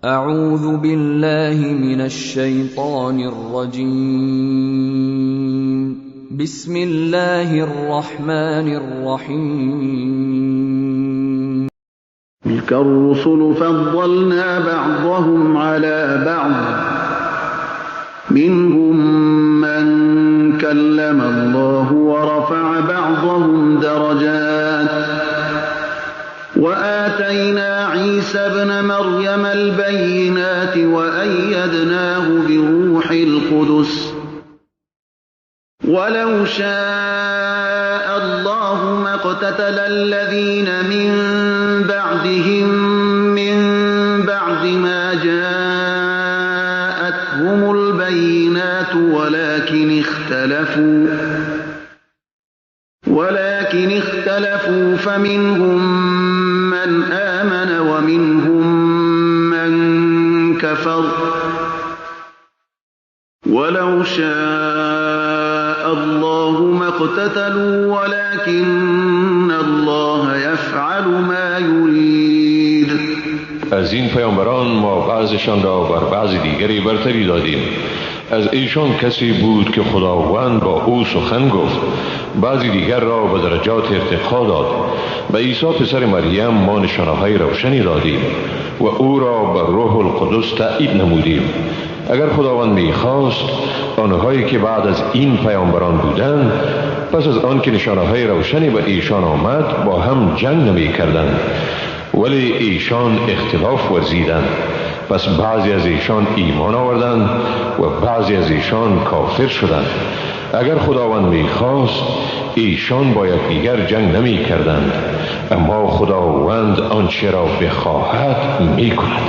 اعوذ بالله من الشیطان الرجیم. بسم الله الرحمن الرحیم. تلك الرسل فضلنا بعضهم على بعض، منهم من كلم الله ورفع بعضهم درجات، وآتينا عيسى ابن مريم البينات وأيدناه بروح القدس، ولو شاء الله ما اقتتل الذين من بعدهم من بعد ما جاءتهم البينات ولكن اختلفوا فمنهم من آمن ومنهم من كفر، ولو شاء الله ما اقتتلوا ولكن الله يفعل ما يريد. از این پیامبران ما بعضشان را بر بعض دیگری برتری دادیم. از ایشان کسی بود که خداوند با او سخن گفت، بعضی دیگر را به درجات ارتقا داد. به عیسی پسر مریم ما نشانه‌های روشنی دادیم و او را به روح القدس تأیید نمودیم. اگر خداوند می‌خواست آنهایی که بعد از این پیامبران بودند پس از آن که نشانه‌های روشنی به ایشان آمد با هم جنگ نمی‌کردند، ولی ایشان اختلاف ورزیدند. پس بعضی از ایشان ایمان آوردند و بعضی از ایشان کافر شدند. اگر خداوند می‌خواست ایشان با یکدیگر جنگ نمی‌کردند، اما خداوند آنچه را بخواهد می‌کند.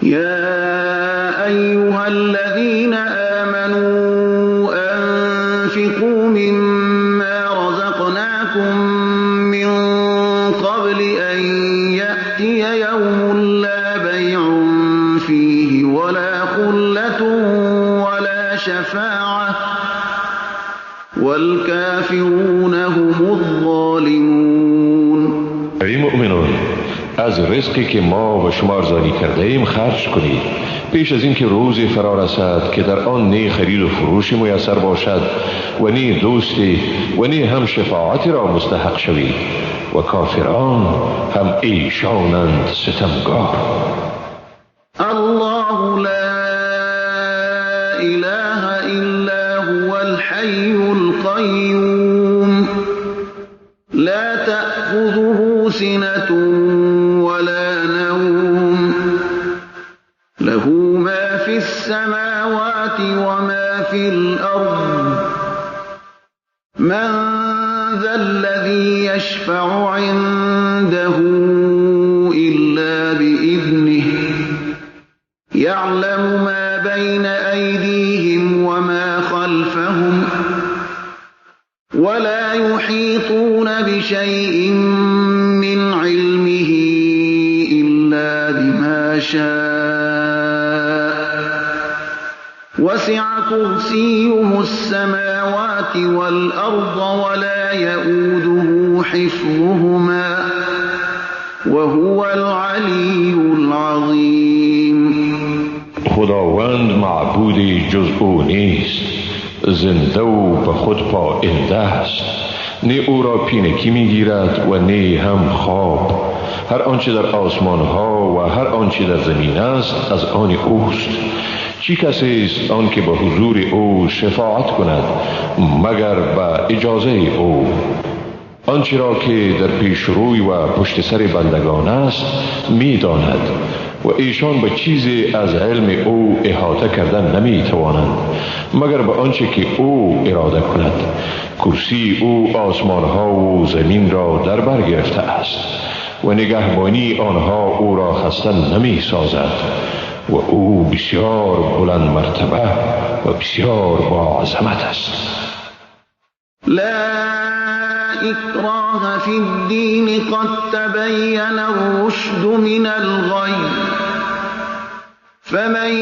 یا ایها الذین آمنوا انفقوا مما رزقناکم من قبل ان یأتی یوم لا بیع فیه ولا خلة ولا شفاعة والکافرون هم الظالمون. ای مؤمنون، از رزقی که ما و شما ارزانی کرده ایم خرج کنید، پیش از اینکه روزی فرا رسد که در آن نه خرید و فروش میسر باشد و نه دوستی و نه هم شفاعتی را مستحق شوید، و کافران هم ایشانند ستمگار. الله لا اله الا هو الحی القیوم، لا تأخذه سنة ولا نوم، له ما في السماوات وما في الأرض، من ذا الذي يشفع عنده إلا بإذنه، يعلم ما بين أيديهم وما خلفهم، ولا يحيطون بشيء من علمه إلا بما شاء، وسع كرسيه السماوات والأرض ولا يؤوده حفظهما وهو العلي العظيم. خداوند معبودی جز او نیست، زنده و به خود پاینده است. نه او را پینکی میگیرد و نه هم خواب. هر آنچه در آسمان ها و هر آنچه در زمین است از آن اوست. چی کسی است آن که به حضور او شفاعت کند مگر به اجازه او؟ آنچه را که در پیش روی و پشت سر بندگان است میداند و ایشان به چیزی از علم او احاطه کردن نمی توانند مگر به آنچه که او اراده کند. کرسی او آسمان ها و زمین را در بر گرفته است و نگهبانی آنها او را خسته نمی سازد و او بسیار بلند مرتبه و بسیار با عظمت است. لا إكراه في الدين قد تبين الرشد من الغي، فمن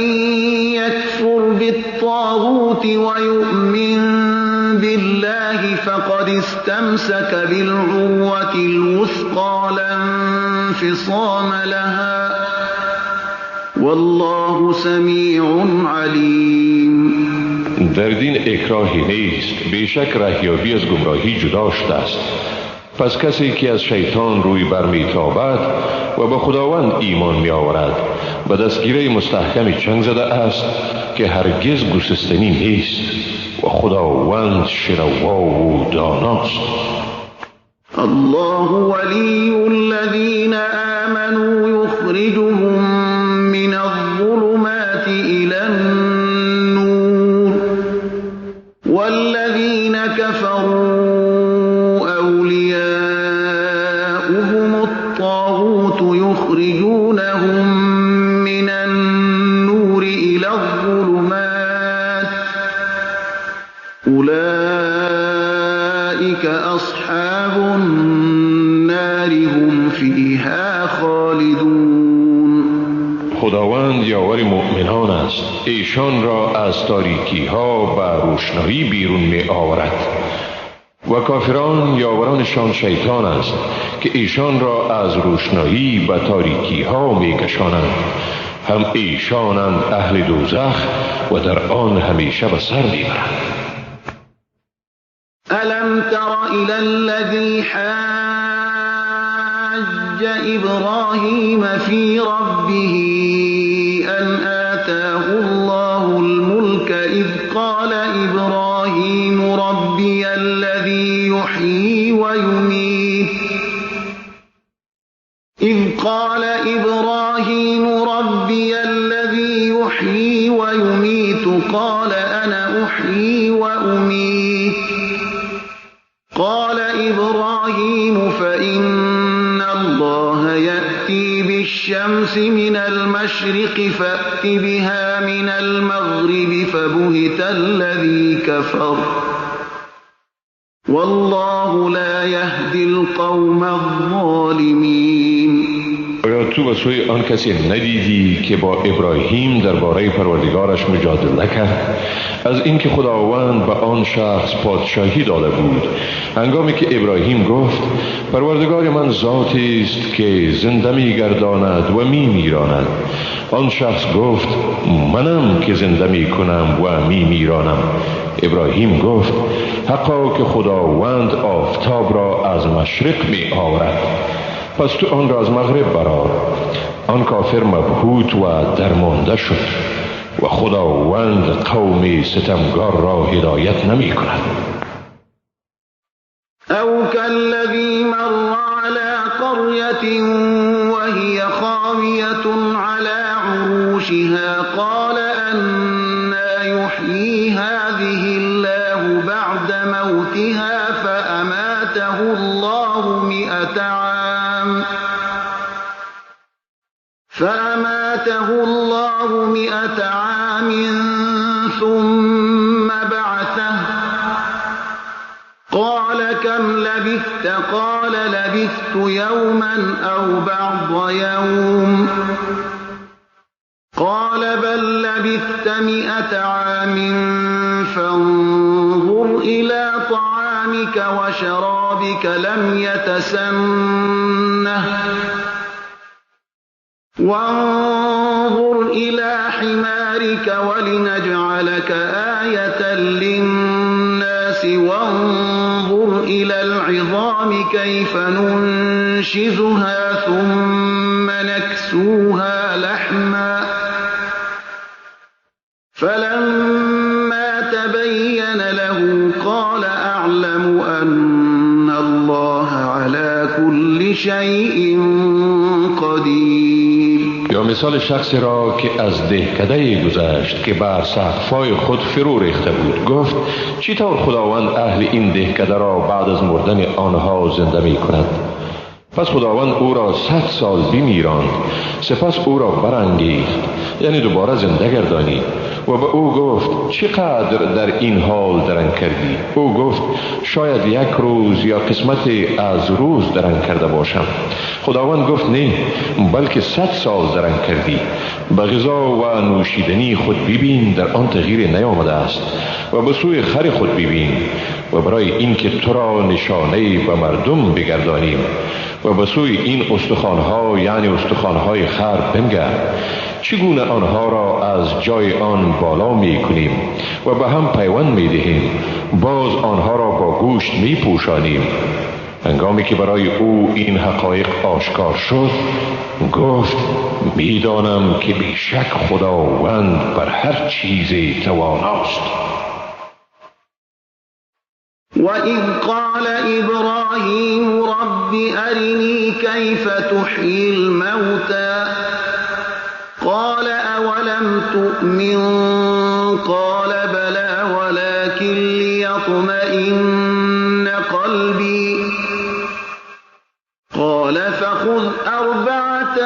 يكفر بالطاغوت ويؤمن بالله فقد استمسك بالعروة الوثقى لا انفصام لها، والله سمیع علیم. در دین اکراهی نیست، بیشک رهیابی از گمراهی جدا شده است. پس کسی که از شیطان روی برمیتابد و به خداوند ایمان می آورد به دستگیره مستحکمی چنگ زده است که هرگز گسستنی نیست و خداوند شنوا و داناست. الله ولی الذین آمنوا یخرجهم من الظلمات الى النور والذین كفروا أولياؤهم الطاغوت يخرجونهم من النور إلى الظلمات أولئك أصحاب النار هم فيها خالدون. خداوند یاور مؤمنان است، ایشان را از تاریکی ها به روشنایی بیرون می آورد و کافران یاورانشان شیطان است که ایشان را از روشنایی به تاریکی ها می کشانند. هم ایشانند اهل دوزخ و در آن همیشه به سر می برند. الم تر الى الذی حاج ابراهیم فی ربه ان آتاه الله الملک اذ قال ابراهیم ربی الذی یحیی و یمیت اذ قال ابراهیم ربی الذی یحیی و یمیت قال انا احیی و امیت قال ابراهیم فإن الله یأتی بالشمس من المشرق فأت بها من المغرب فبهت الذی كفر والله لا يهدي القوم الظالمین. آیا تو به سوی آن کسی ندیدی که با ابراهیم درباره پروردگارش مجادله کرد از اینکه خداوند به آن شخص پادشاهی داده بود؟ هنگامی که ابراهیم گفت پروردگار من ذاتی است که زنده می‌گرداند و می‌میراند، آن شخص گفت منم که زنده می‌کنم و می‌میرانم. ابراهیم گفت حقا که خداوند آفتاب را از مشرق می آورد، پس تو آن را از مغرب برآر. آن کافر مبهوت و درمانده شد و خداوند قوم ستمگار را هدایت نمی کند. او کالذی مر علی قریة وهی خاویة علی عروشها قال أنى یحیی هذه الله بعد موتها فأماته الله 100 عام فأماته الله 100 عام ثم بعثه قال كم لبثت؟ قال لبثت يوما أو بعض يوم. قال بل لبثت 100 عام فانظر إلى طعامك وشرابك لم يتسنه وانظر إلى حمارك ولنجعلك آية للناس وانظر إلى العظام كيف ننشزها ثم نكسوها لحما فلما تبين له قال أعلم أن الله على كل شيء قدیر. یا مثال شخصی را که از دهکده گذشت که بر سقف‌های خود فرو ریخته بود، گفت چطور خداوند اهل این دهکده را بعد از مردن آنها زنده می کند؟ پس خداوند او را 100 سال بمیراند، سپس او را برانگیخت، یعنی دوباره زنده گردانید، و به او گفت چقدر در این حال درنگ کردی؟ او گفت شاید یک روز یا قسمت از روز درنگ کرده باشم. خداوند گفت نه، بلکه 100 سال درنگ کردی. به غذا و نوشیدنی خود ببین، در آن تغییر نیامده است، و به سوی خر خود ببین، و برای اینکه تو را نشانه به مردم بگردانیم و به سوی این استخوانها، یعنی استخوانهای خر بنگر، چگونه آنها را از جای آن بالا می کنیم و به هم پیوند می دهیم، باز آنها را با گوشت می پوشانیم. هنگامی که برای او این حقایق آشکار شد، گفت میدانم که بیشک خداوند بر هر چیزی تواناست. وَإِذْ قَالَ إِبْرَاهِيمُ رَبِّ أَرِنِي كَيْفَ تُحْيِي الْمَوْتَى قَالَ أَوَلَمْ تُؤْمِنْ قَالَ بَلَى وَلَكِنْ لِيَطْمَئِنَّ قَلْبِي قَالَ فَخُذْ أَرْبَعَةً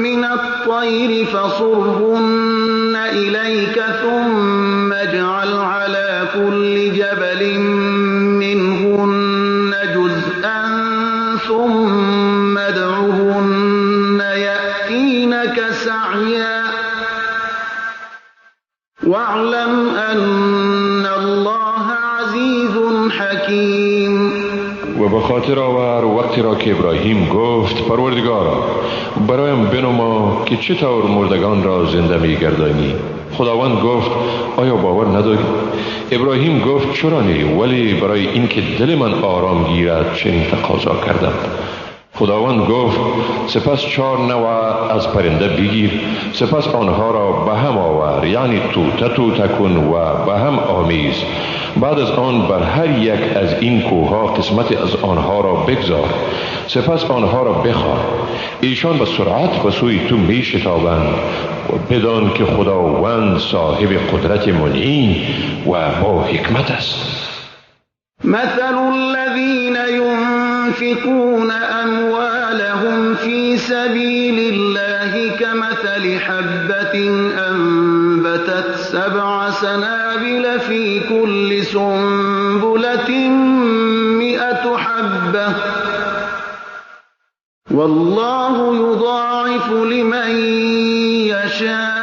مِنَ الطَّيْرِ فَصُرْهُنَّ إِلَيْكَ ثُمَّ اجْعَلْ عَلَى كُلِّ جَبَلٍ منهن جزءا ثم ادعهن يأتينك سعيا واعلم أن الله عزيز حكيم. و به خاطر آور وقتی را که ابراهیم گفت پروردگارا برایم بنما که چطور مردگان را زنده می‌گردانی. خداوند گفت آیا باور نداری؟ ابراهیم گفت چرا نه، ولی برای اینکه دل من آرام گیرد چنین تقاضا کردم. خداوند گفت سپس 4 نوع از پرنده بگیر، سپس آنها را به هم آور، یعنی توته توته کن و به هم آمیز. بعد از آن بر هر یک از این کوهها قسمت از آنها را بگذار، سپس آنها را بخواه. ایشان به سرعت به سوی تو می شتابند و بدان که خداوند صاحب قدرت منعم و با حکمت است. مثل الذين ينفقون أموالهم في سبيل الله كمثل حبة أنبتت 7 سنابل في كل سنبلة 100 حبة والله يضاعف لمن يشاء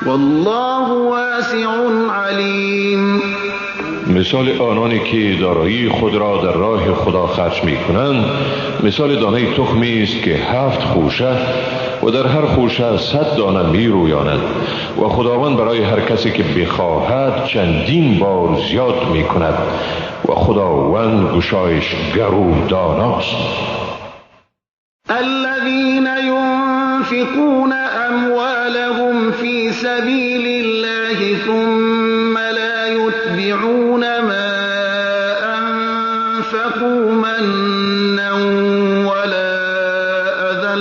والله واسع عليم. مثال آنانی که دارایی خود را در راه خدا خرج می کنند مثال دانه تخمی است که 7 خوشه و در هر خوشه 100 دانه می رویاند و خداوند برای هر کسی که بخواهد چندین بار زیاد می کند و خداوند گشایشگر و داناست. الذين ينفقون أموالهم في سبيل الله ثم لا يتبعون ما أنفقوا منا ولا أذى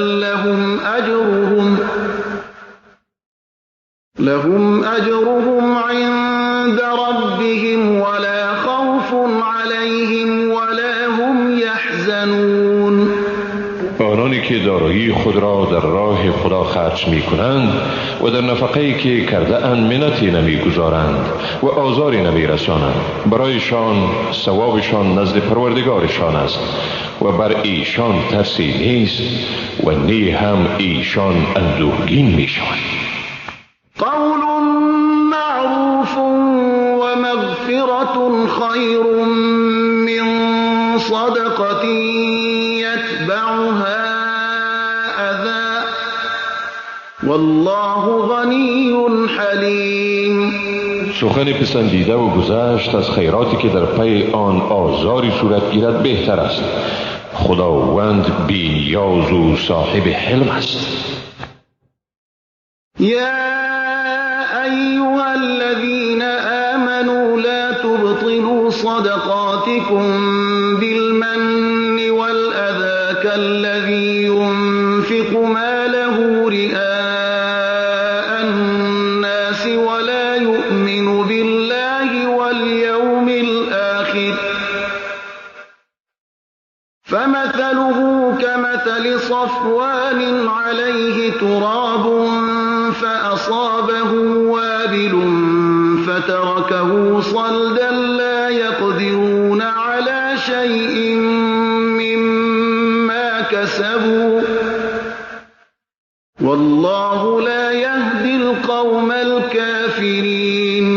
لهم أجرهم عند ربهم ولا خوف عليهم ولا هم يحزنون. آنانی که دارایی خود را در راه خدا خرج می کنند و در نفقه‌ای که کرده اند منتی نمی گذارند و آزاری نمی رسانند، برایشان ثوابشان نزد پروردگارشان است و بر ایشان ترسی نیست و نی هم ایشان اندوهگین می شوند. قول معروف و مغفرة خیر من صدقة یتبعها اذی والله غنی حلیم. سخن پسندیده و گذشت از خیراتی که در پی آن آزاری صورت گیرد بهتر است. خداوند بی نیاز و صاحب حلم است. یا ایها الذین آمنوا لا تبطلوا صدقاتكم بالمن والأذى كالذي ينفق ماله رئاء الناس ولا يؤمن بالله واليوم الآخر فمثله كمثل صفوان عليه تراب فأصابه وابل فتركه صلدا لا يقدرون على شيء مما كسبوا والله لا يهدي القوم الكافرين.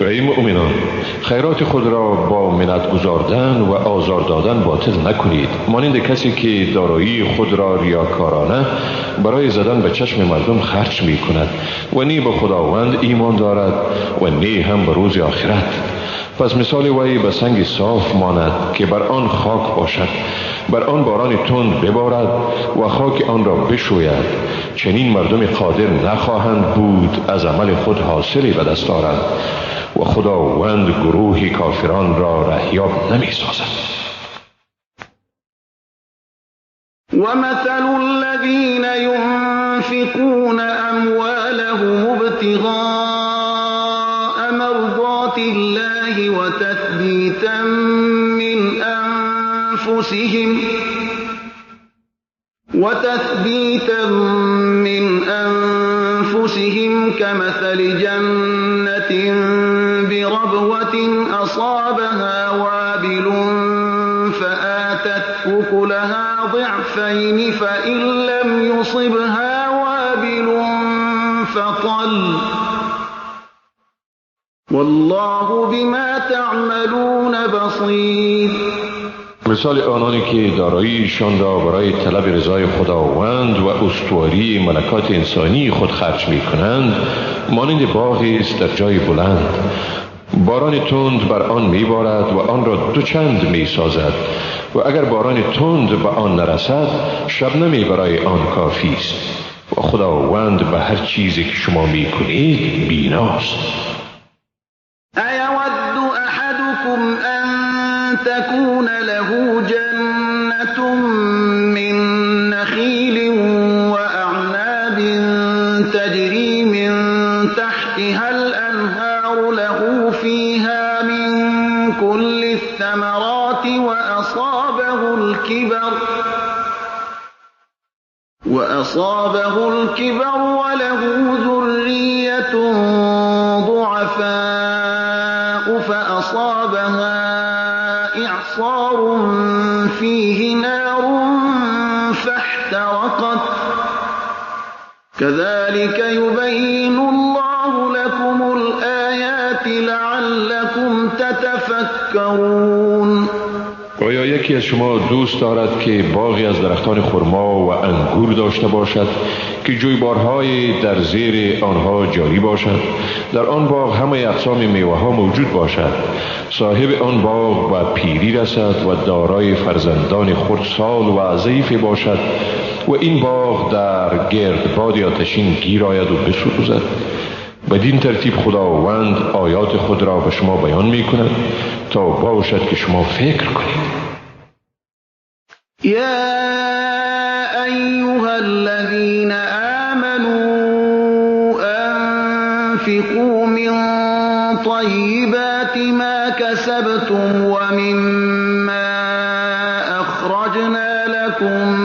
ای مؤمنان، خیرات خود را با منت گذاردن و آزار دادن باطل نکنید، مانند کسی که دارایی خود را ریاکارانه برای زدن به چشم مردم خرج می کند و نی به خداوند ایمان دارد و نی هم به روز آخرت. پس مثال وی به سنگ صاف ماند که بر آن خاک باشد، بر آن باران تند ببارد و خاک آن را بشوید. چنین مردم قادر نخواهند بود از عمل خود حاصلی به دست آرند و خداوند گروهی کافران را رهیاب نمی سازد. ومثل الذين ينفقون أموالهم ابتغاء مرضات الله وتثبيتا من أنفسهم كمثل جنة بربوة أصابها وابل فآتت أكلها ضعفين فإن لم يصبها وابل فطل والله بما تعملون بصير. مثال آنانی که داراییشان را برای طلب رضای خداوند و استواری ملکات انسانی خود خرج می کنند مانند باغی است در جای بلند، باران تند بر آن می بارد و آن را دوچند می سازد و اگر باران تند به آن نرسد شبنمی برای آن کافی است و خداوند به هر چیزی که شما می کنید بیناست. ایود احدکم ان تكون له جنة من نخيل وأعناب تجري من تحتها الأنهار له فيها من كل الثمرات وأصابه الكبر وله ذرية ضعفاء فأصابها إعصار فيه نار فاحترقت كذلك يبين الله لكم الآيات لعلكم تتفكرون. آیا یکی از شما دوست دارد که باغی از درختان خرما و انگور داشته باشد که جویبارهای در زیر آنها جاری باشد، در آن باغ همه اقسام میوه ها موجود باشد، صاحب آن باغ به پیری رسد و دارای فرزندان خردسال و ضعیف باشد و این باغ در گردباد آتشین گیر آید و بسوزد؟ بدین ترتیب خداوند آیات خود را به شما بیان می کند تا باشد که شما فکر کنید. یا ایها الذین آمنوا انفقوا من طیبات ما کسبتم ومما اخرجنا لكم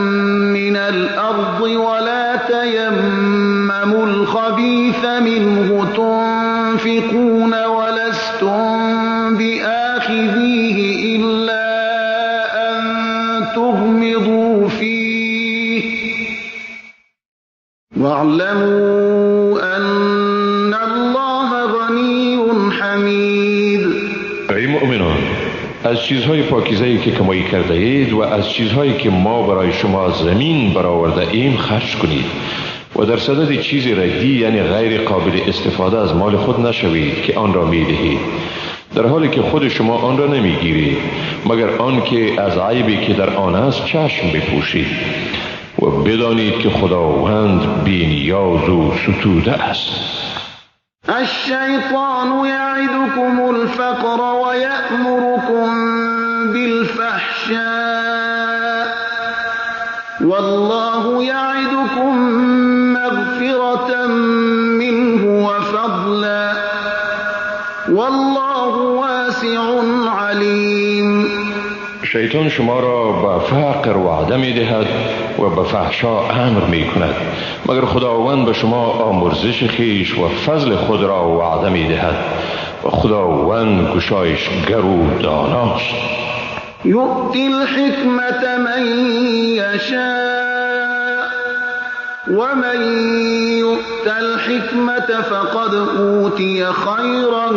من الارض ولا تيمموا الخبيث منه تنفقون ولستم بآخذيه إلا أن تغمضوا فيه واعلموا أن الله غني حميد. ای مؤمنان، از چیزهای پاکیزه‌ای که کمایی کرده اید و از چیزهایی که ما برای شما زمین برآورده ایم خرج کنید و در صدد چیز ردی یعنی غیر قابل استفاده از مال خود نشوید که آن را می دهید، در حالی که خود شما آن را نمی گیرید مگر آن که از عیبی که در آن است چشم بپوشید و بدانید که خداوند بی نیاز و ستوده است. الشیطان یعدکم الفقر و یأمرکم بالفحشاء والله یعدکم مغفرة منه وفضلا والله واسع علیم. شیطان شما را به فقر وعده می دهد و به فحشا امر می کند، مگر خداوند به شما آمرزش خویش و فضل خود را وعده می دهد و خداوند گشایشگر و داناست. یؤتی الحکمة من یشاء ومن یؤت يؤت الحكمة فقد أوتي خيرا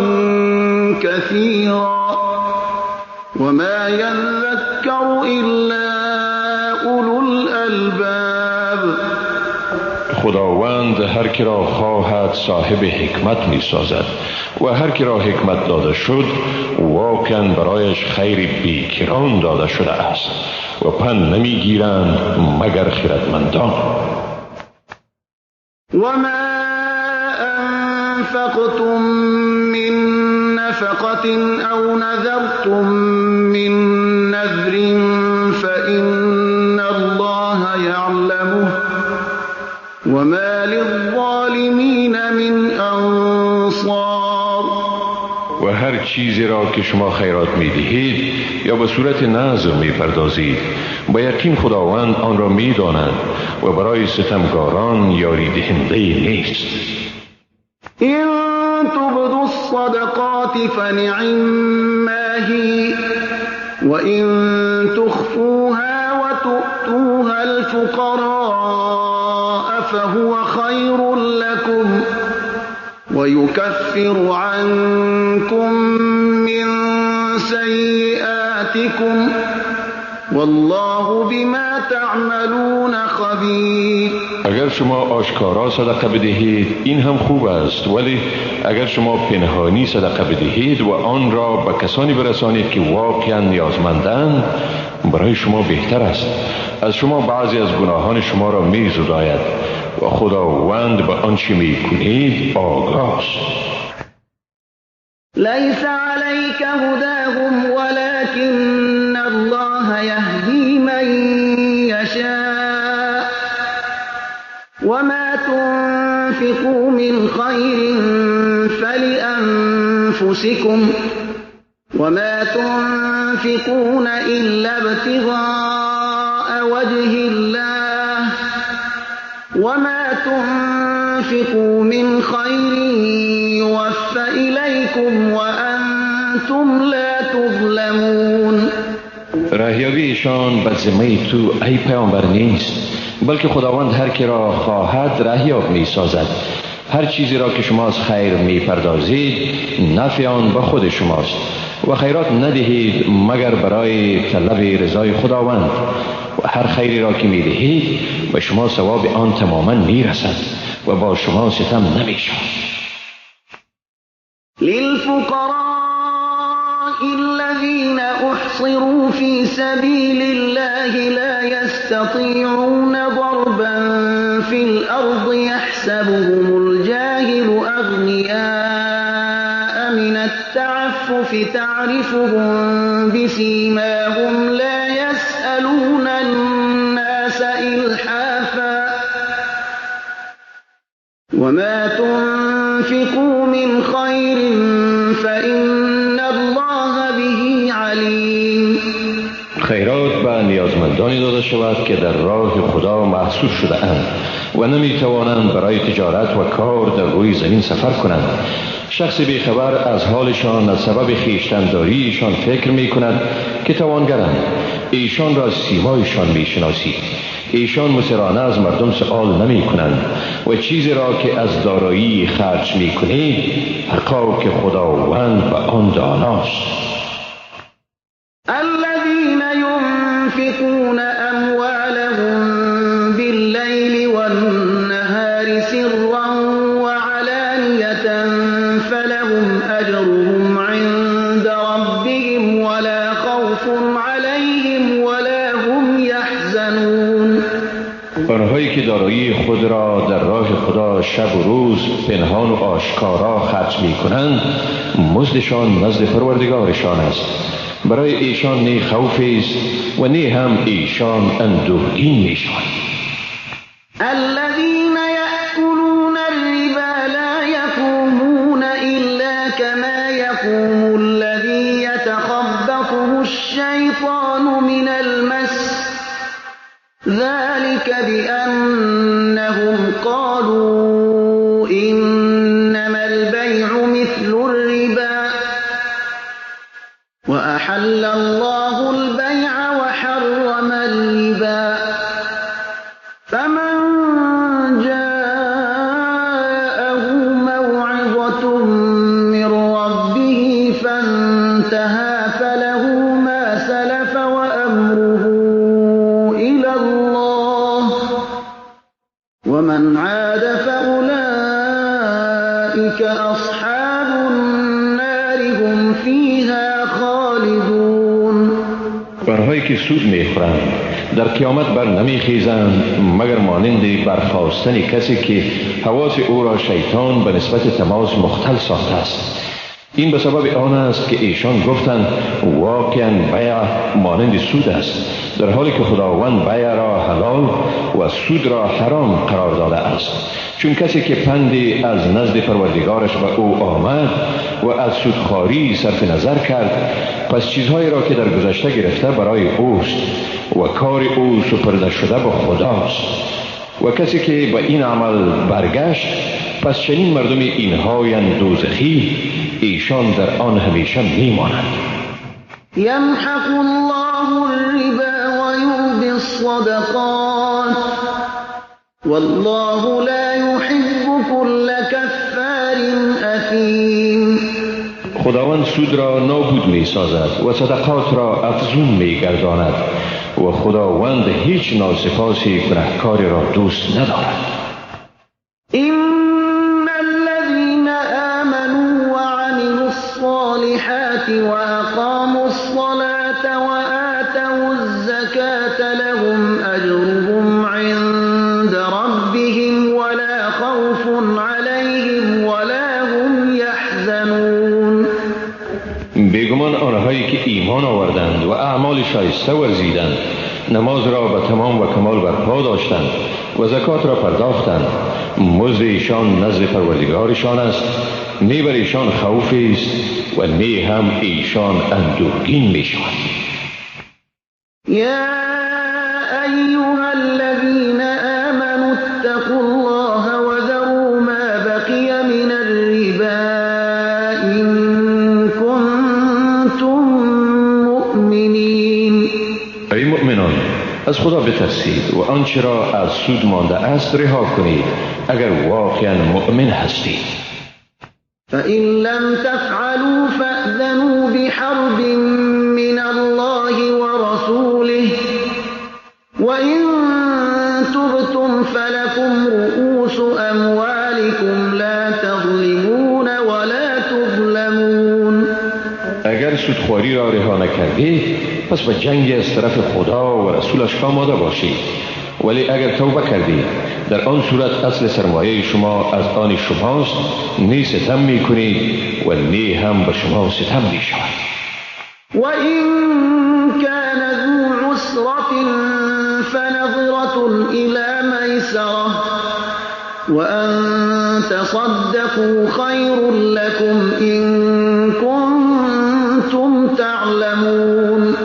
كثيرا وما يذكر إلا أولو الألباب. خداوند هر کی را خواهد صاحب حکمت می سازد و هر کی را حکمت داده شد واقعا برایش خیر بیکران داده شده است و پند نمی گیرند مگر خردمندان. وما أنفقتم من نفقة أو نذرتم من نذر فإن الله يعلمه وما للظالمین من انصار. و هر چیزی را که شما خیرات می‌دهید یا به صورت نذر می‌پردازید با یقین خداوند آن را می‌داند و برای ستمکاران یاری دهنده نیست. إن تبدوا الصدقات فنعما هي وإن تخفوها وتؤتوها الفقراء فهو خير لكم ويكفر عنكم من سيئاتكم والله بما تعملون خبير. اگر شما آشکارا صدقه بدهید این هم خوب است، ولی اگر شما پنهانی صدقه بدهید و آن را به کسانی برسانید که واقعا نیازمندند برای شما بهتر است. از شما بعضی از گناهان شما را می زداید و خداوند به آنچه می کنید آگاه است. لیس علیک هداهم ولکن الله یهدی من یشاء وما تنفقوا من خیر فلأنفسکم وما تنفقون إلا ابتغاء وجه الله وما تنفقوا من خير يوف إليكم وأنتم لا تظلمون. راهیابی ایشان به ذمه تو ای پیامبر نیست، بلکه خداوند هر کی را خواهد راهیاب می سازد. هر چیزی را که شما از خیر می پردازید نفع آن به خود شماست و خیرات ندهید مگر برای طلب رضای خداوند و هر خیری را که می دهید به شما ثواب آن تماما می رسد و با شما ستم نمی شود. للفقراء الذين أحصروا في سبيل الله لا يستطيعون ضربا في الأرض يحسبهم الجاهل أغنياء من التعفف تعرفهم بسيماهم لا يسألون الناس إلحافا وما تنفقوا من خير فإن الله به عليم. خیرات به نیازمندانی داده شود که در راه خدا محصور شده اند و نمی توانند برای تجارت و کار در روی زمین سفر کنند. شخص بیخبر از حالشان از سبب خویشتنداریشان فکر می کند که توانگرند. ایشان را سیمایشان می شناسید. ایشان مصرانه از مردم سؤال نمی کنند و چیزی را که از دارایی خرج می کنید حقا که خداوند به آن داناست. الذين ينفقون أموالهم بالليل والنهار سرا وعلانية فلهم أجرهم عند ربهم ولا خوف عليهم ولا هم يحزنون. آنهایی که دارایی خود را در راه خدا شب و روز پنهان و آشکارا خرج می کنند مزدشان نزد پروردگارشان است. برای ایشان نی خوف است و نی هم ایشان اندوهگین می شوند. الذين يأكلون الربا لا يقومون إلا كما يقوم الذي يتخبطه الشيطان من المس ذلك بأنهم قالوا إنما البيع مثل الربا وأحل الله البيع وحرم الربا فمن جاءه ومن عاد فأولئك أصحاب النار هم فيها خالدون. آنهایی که سود میخورند در قیامت بر نمیخیزند مگر مانند برخاستن کسی که حواس او را شیطان به نسبت تماس مختل ساخته است. این به سبب آن است که ایشان گفتند واقعا بیع مانند سود است، در حالی که خداوند بیع را حلال و سود را حرام قرار داده است. چون کسی که پندی از نزد پروردگارش به او آمد و از سودخواری صرف نظر کرد، پس چیزهایی را که در گذشته گرفته برای اوست و کار او سپرده شده به خداست. و کسی که به این عمل برگشت، پس چنین مردم اینهایند دوزخی، ایشان در آن همیشه میمانند. یمحق الله الربا ویربی الصدقات والله لا يحب كل كفار اثیم. خداوند سود را نابود می سازد و صدقات را افزون می گرداند و خداوند هیچ ناسپاسی گنهکاری را دوست ندارد. إن الذين آمنوا وعملوا الصالحات وأقاموا الصلاة وآتوا الزكاة لهم أجرهم عند ربهم ولا خوف عليهم ولا هم يحزنون. بیگمان آنهایی که ایمان آوردند و اعمال شایسته ورزیدند، نماز را به تمام و کمال برپا داشتند و زکات را پرداختند، مزد ایشان نزد پروردگارشان است، نه بر ایشان خوفی است و نه هم ایشان اندوهگین می شوند. یا ایها الذین آمنوا اتقوا الله وذروا ما بقی من الربا إن کنتم مؤمنین. ای مؤمنان، از خدا بترسید و آنچه را از سود مانده است رها کنید اگر واقعا مؤمن هستید. فإن لم تفعلوا فأذنوا بحرب من الله ورسوله وإن تبتم فلكم رؤوس أموالكم لا تظلمون ولا تظلمون. اگر سودخواری را رها نکردید، پس به جنگ از طرف خدا و رسولش آماده باشید، ولی اگر توبه کردید، در آن صورت اصل سرمایه شما از آن شماست، نه ستم می کنید و نه هم به شما ستم می شود. و این کان ذو عسرة فنظرة إلى میسرة وأن تصدقوا خیر لكم إن کنتم تعلمون.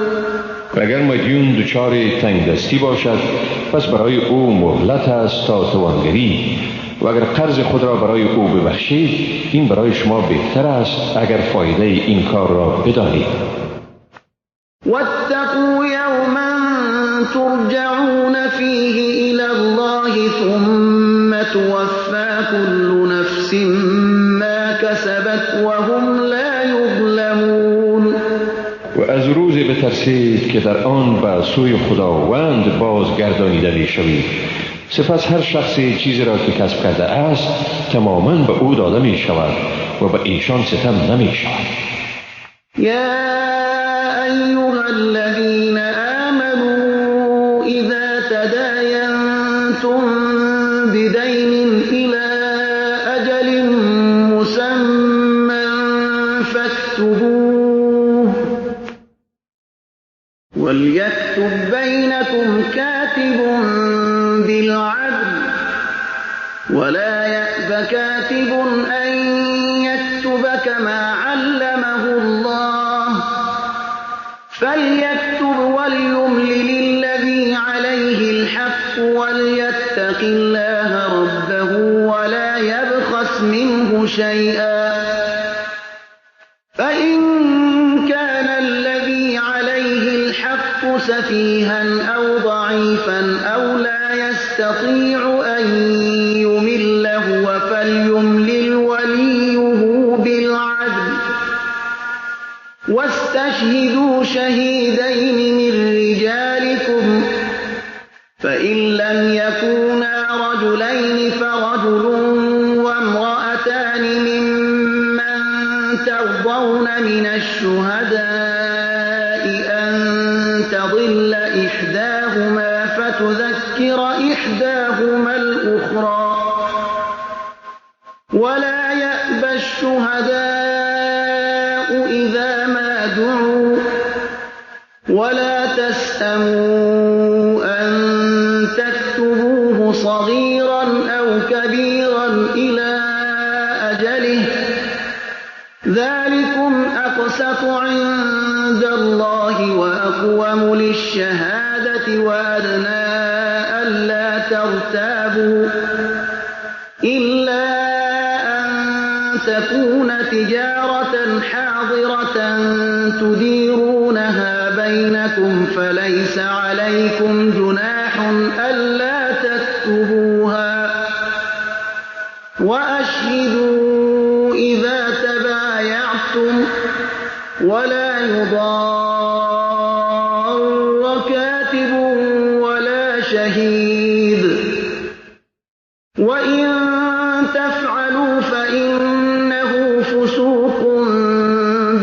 اگر مدیون دچار تنگ دستی باشد، پس برای او مهلت است تا توانگری، و اگر قرض خود را برای او ببخشید، این برای شما بهتر است اگر فایده این کار را بدانید. واتقوا یوما ترجعون فیه الی الله ثم توفی كل نفس ما کسبت وهم لا یظلمون. و از روزی بترسید که در آن به سوی خداوند بازگردانیده می‌شوید. سپس هر شخصی چیزی را که کسب کرده است تماما به او داده می شود و به ایشان ستم نمی شود. یا ایها الذین آمنوا اذا تداینتم بدین الی اجل مسمى فاكتبوه وليكتب بينكم كاتب بالعدل ولا يأب كاتب أن يكتب كما علمه الله فليكتب وليملل الذي عليه الحق وليتق الله ربه ولا يبخس منه شيئا فإن كان الذي عليه الحق سفيها أو ضعيفا أو لا يستطيع أن يمل هو فليملل وليه بالعدل واستشهدوا شهيدين من رجالكم فإن لم يكونا رجلين رجلين فرجل وامرأتان ممن ترضون من الشهداء أن تضل إحداهما فتذكر إحداهما الأخرى ولا يأبى الشهداء إذا ما دعوا ولا تسأموا أن تكتبوه صغيرا أو كبيرا إلى أجله ذلكم أقسط عند الله وأقوم للشهادة وأدنى ألا ترتابوا إلا أن تكون تجارة حاضرة تديرونها بينكم فليس عليكم جناح ألا تكتبوها وأشهدوا إذا تبايعتم ولا يضار كاتب ولا شهيد وإن تفعلوا فإنه فسوق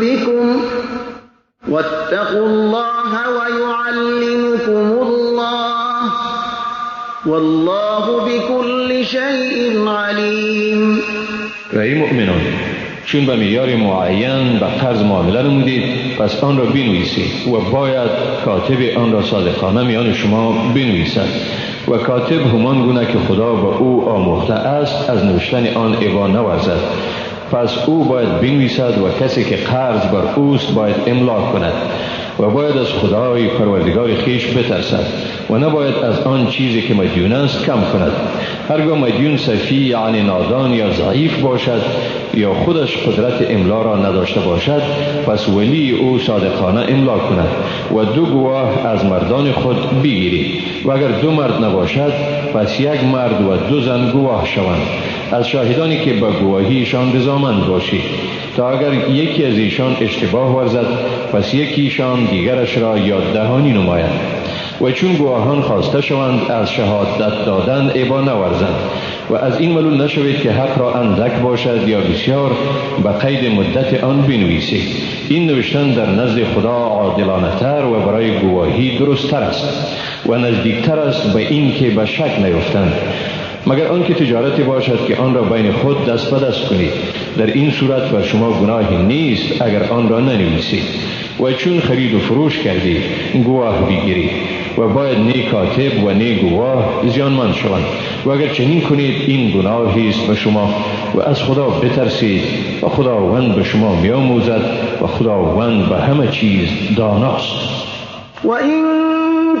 بكم واتقوا الله ويعلمكم الله والله بكل شيء عليم. و ای مؤمنان، چون به معیار معین به قرض معامله نمودید پس آن را بنویسید و باید کاتب آن را صادقانه میان شما بنویسد و کاتب همان گونه که خدا به او آموخته است از نوشتن آن ابا نورزد. پس او باید بنویسد و کسی که قرض بر اوست باید املا کند و باید از خدای پروردگار خویش بترسد و نباید از آن چیزی که مدیون است کم کند. هرگاه مدیون سفیه یعنی نادان یا ضعیف باشد یا خودش قدرت املا را نداشته باشد پس ولی او صادقانه املا کند و دو گواه از مردان خود بگیرید و اگر دو مرد نباشد پس یک مرد و دو زن گواه شوند از شاهدانی که به گواهیشان رضامند باشید، تا اگر یکی از ایشان اشتباه ورزد پس یکیشان دیگرش را یاد دهانی نماید و چون گواهان خواسته شوند از شهادت دادن ابا نورزند و از این ملول نشوید که حق را اندک باشد یا بسیار، به قید مدت آن بنویسید. این نوشتن در نزد خدا عادلانه تر و برای گواهی درست تر است و نزدیکتر است به این که به شک نیفتند، مگر آنکه تجارتی باشد که آن را بین خود دست به دست کنید. در این صورت بر شما گناهی نیست اگر آن را ننویسید. و چون خرید و فروش کردید گواه بگیرید و باید نه کاتب و نه گواه زیانمند شوند و اگر چنین کنید این گناهی است به شما و از خدا بترسید و خداوند به شما میآموزد و خداوند به همه چیز داناست. و این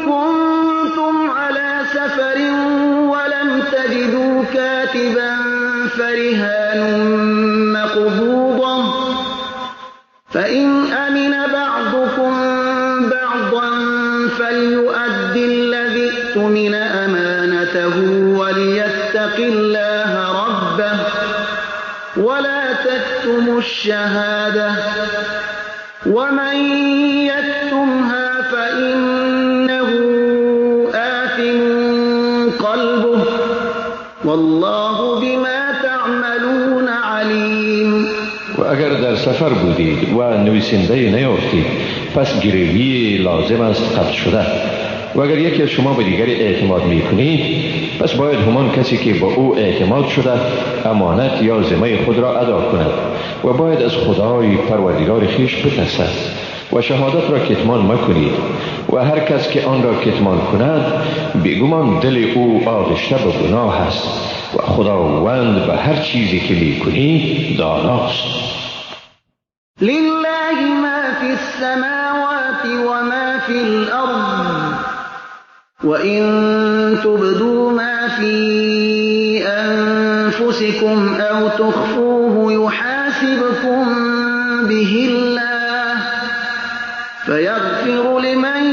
کنتم علی سفر ولم تجدوا كاتبا فرهان مقبوضة فإن أمن بعضكم بعضا فليؤد الذي اؤتمن أمانته وليتق الله ربه ولا تكتموا الشهادة ومن يكتمها فإنه آثم قلبه والله بما تعملون عليم. و اگر در سفر بودید و نویسنده نیافتید پس گروی لازم است قطع شده و اگر یکی از شما به دیگری اعتماد می کنید پس باید همان کسی که با او اعتماد شده امانت یا ذمه خود را ادا کند و باید از خدای پروردگار خویش بترسد و شهادت را کتمان مکنید و هر کس که آن را کتمان کند بیگمان دل او آغشته به گناه است و خداوند به هر چیزی که میکنید داناست. لله ما فی السماوات و ما فی الارض وإن تبدوا ما في أنفسكم أو تخفوه يحاسبكم به الله فيغفر لمن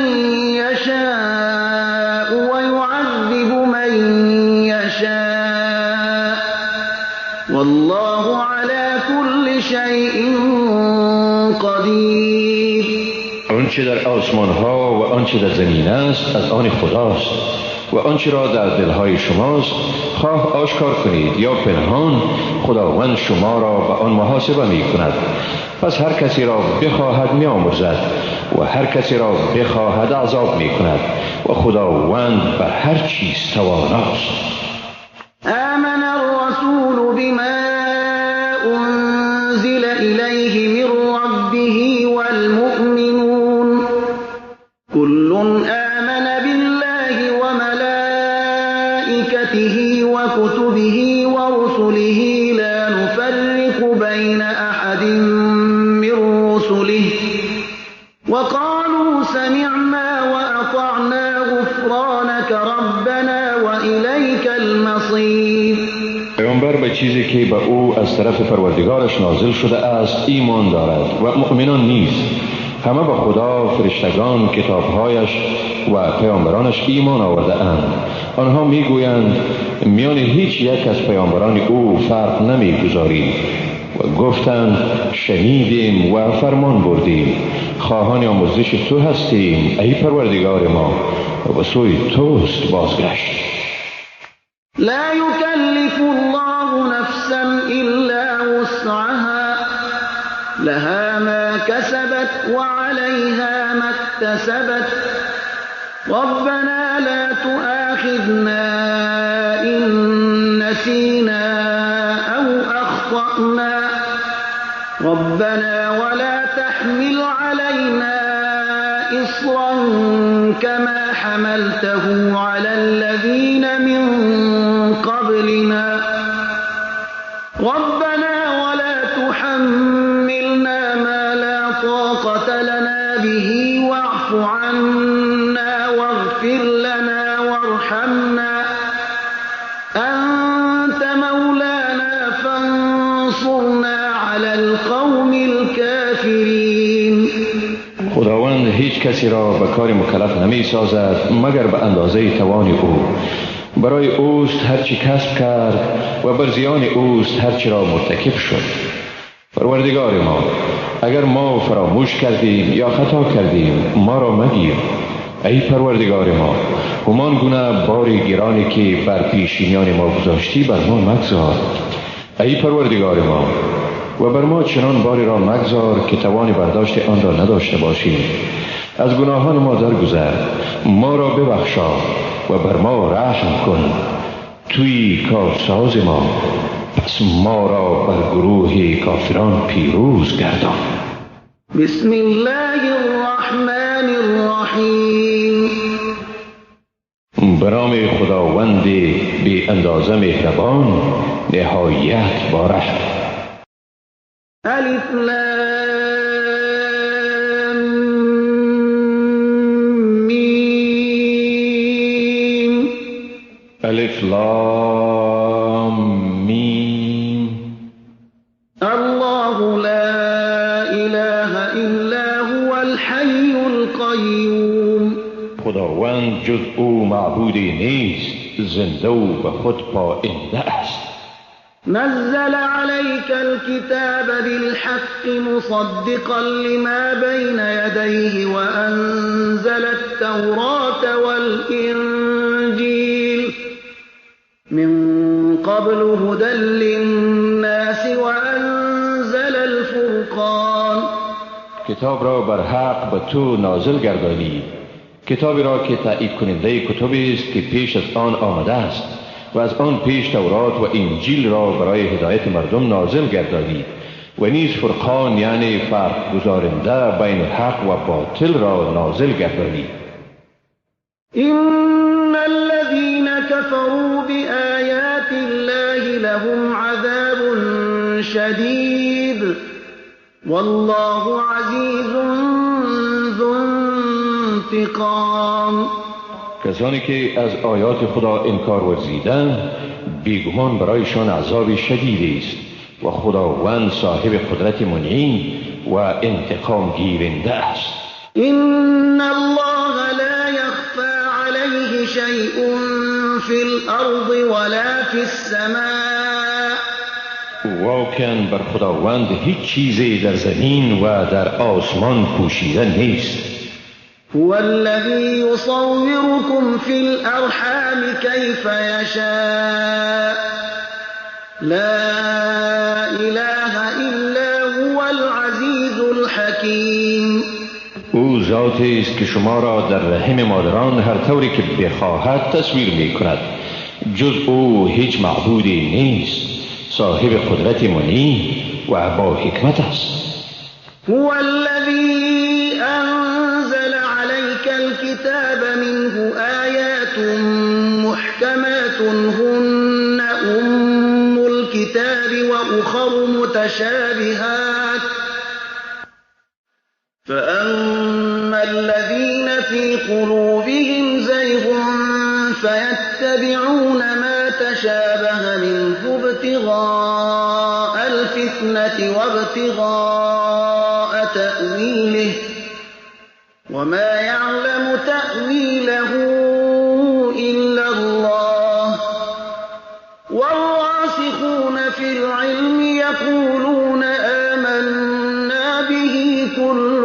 يشاء ويعذب من يشاء والله على كل شيء قدير. آنچه در آسمان ها و آنچه در زمین است از آن خداست و آنچه را در دلهای شماست خواه آشکار کنید یا پنهان، خداوند شما را به آن محاسبه می کند. پس هر کسی را بخواهد می آمرزد و هر کسی را بخواهد عذاب می کند و خداوند بر هر چیز تواناست. آمن الرسول بما أنزل إليه من ربه والمؤمنون كل آمن بالله وملائكته وكتبه ورسله لا نفرق بين أحد من رسله وقالوا سمعنا وأطعنا غفرانك ربنا وإليك المصير. پیامبر به چیزی که به او از طرف پروردگارش نازل شده است ایمان دارد و مؤمنان نیز. همه به خدا، فرشتگان، کتابهایش و پیامبرانش ایمان آورده اند. آنها میگویند میان هیچ یک از پیامبران او فرق نمیگذاریم و گفتند شنیدیم و فرمان بردیم، خواهان آمرزش تو هستیم ای پروردگار ما و به سوی توست بازگشت. لا يكلف الله نفسا إلا وسعها لها ما كسبت وعليها ما اكتسبت ربنا لا تؤاخذنا إن نسينا أو أخطأنا ربنا ولا تحمل علينا إصرا كما حملته على الذين من قبلنا ربنا ولا تحملنا ما لا طاقة لنا به واعف عنا واغفر لنا وارحمنا أنت مولانا فانصرنا على القوم الكافرين. خداوند هیچ کسی را به کار مکلف نمی سازد مگر به اندازه توان او. برای اوست هرچی کسب کرد و بر زیان اوست هرچی را مرتکب شد. پروردگار ما، اگر ما فراموش کردیم یا خطا کردیم ما را مگیر. ای پروردگار ما، همان گونه بار گرانی که بر پیشینیان ما گذاشتی بر ما مگذار. ای پروردگار ما، و بر ما چنان باری را مگذار که توان برداشت آن را نداشته باشیم. از گناهان ما درگذر، ما را ببخشا و بر ما رحم کن. توی کارساز ما، پس ما را بر گروه کافران پیروز گردان. بسم الله الرحمن الرحیم. به نام خداوند بی اندازه مهربان، نهایت با رحم. الف لام میم. الف لام میم. الله لا اله الا هو الحی القیوم. خداوند جز او معبودی نیست، زنده و به خود پاینده است. نزل عليك الكتاب بالحق مصدقا لما بين يديه وأنزل التوراة والإنجيل من قبل هدى للناس وأنزل الفرقان. کتاب را بر حق به تو نازل گردانید، کتابی را که تایید کننده کتبی است که پیش از آن آمده است و از آن پیش تورات و انجیل را برای هدایت مردم نازل گردانید و نیز فرقان، یعنی فرق گذارنده بین حق و باطل را نازل گردانید. إن الذين كفروا بآيات الله لهم عذاب شديد والله عزيز ذو انتقام. کسانی که از آیات خدا انکار ورزیدند بیگمان برایشان عذاب شدیدی است و خداوند صاحب قدرت منعم و انتقام گیرنده است. إن الله لا يخفى عليه شيء في الأرض ولا في السماء. واقعا بر خداوند هیچ چیزی در زمین و در آسمان پوشیده نیست. هو الذي يصوركم في الأرحام كيف يشاء لا إله إلا هو العزيز الحكيم. او ذاتی است که شما را در رحم مادران هر طوری که بخواهد تصویر می کند. جز او هیچ معبودی نیست، صاحب قدرت منی و با حکمت است. هو الذي أنزل عليك الكتاب منه آيات محكمات هن أم الكتاب وأخر متشابهات فأما الذين في قلوبهم زيغ فيتبعون ما تشابه منه ابتغاء الفتنة وابتغاء تأويله وما يعلم تأويله إلا الله والراسخون في العلم يقولون آمنا به كل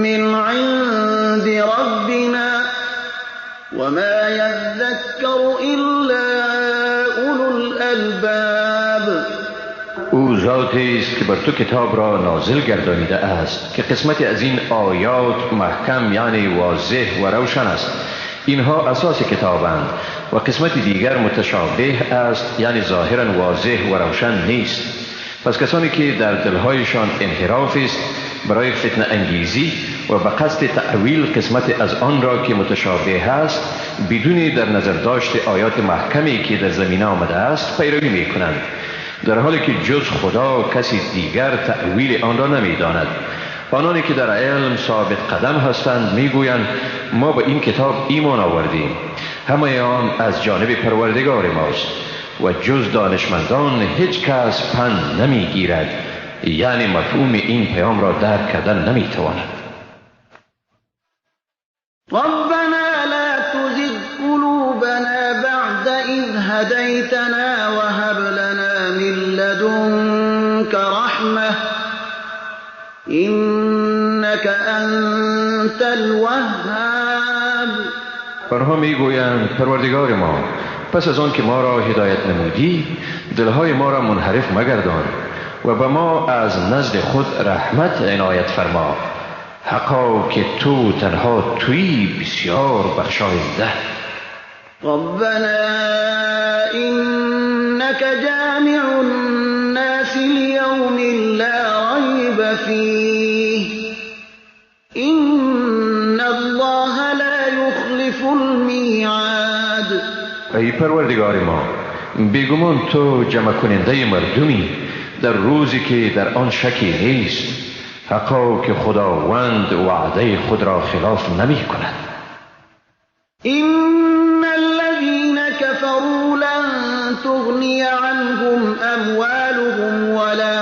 من عند ربنا وما يذكر إلا أولو الألباب. او ذاتی است که بر تو کتاب را نازل گردانیده است که قسمتی از این آیات محکم یعنی واضح و روشن است، اینها اساس کتابند، و قسمت دیگر متشابه است یعنی ظاهرا واضح و روشن نیست. پس کسانی که در دلهایشان انحراف است برای فتنه انگیزی و به قصد تأویل قسمت از آن را که متشابه است بدون در نظر داشت آیات محکمی که در زمینه آمده است پیروی می کنند، در حالی که جز خدا کسی دیگر تأویل آن را نمی داند. آنانی که در علم ثابت قدم هستند می گویند ما به این کتاب ایمان آوردیم، همه آن از جانب پروردگار ماست و جز دانشمندان هیچ کس پند نمی گیرد، یعنی مفهوم این پیام را درک کردن نمی تواند. ربنا لا تزغ قلوبنا بعد إذ هديتنا وهب لنا من لدنك رحمة إنك أنت الوهاب. آنها میگویند پروردگار ما، پس از آن که ما را هدایت نمودی دلهای ما را منحرف مگردان و به ما از نزد خود رحمت عنایت فرما، حقا که تو تنها تویی بسیار بخشاینده. ربنا إنك جامع الناس ليوم لا ريب فيه إن الله لا يخلف الميعاد. ای پروردگار ما، بیگمان تو جمع کننده مردمی در روزی که در آن شکی نیست، حقا که خداوند وعده خود را خلاف نمی کند. إن الذين كفروا لن تغني عنهم أموالهم ولا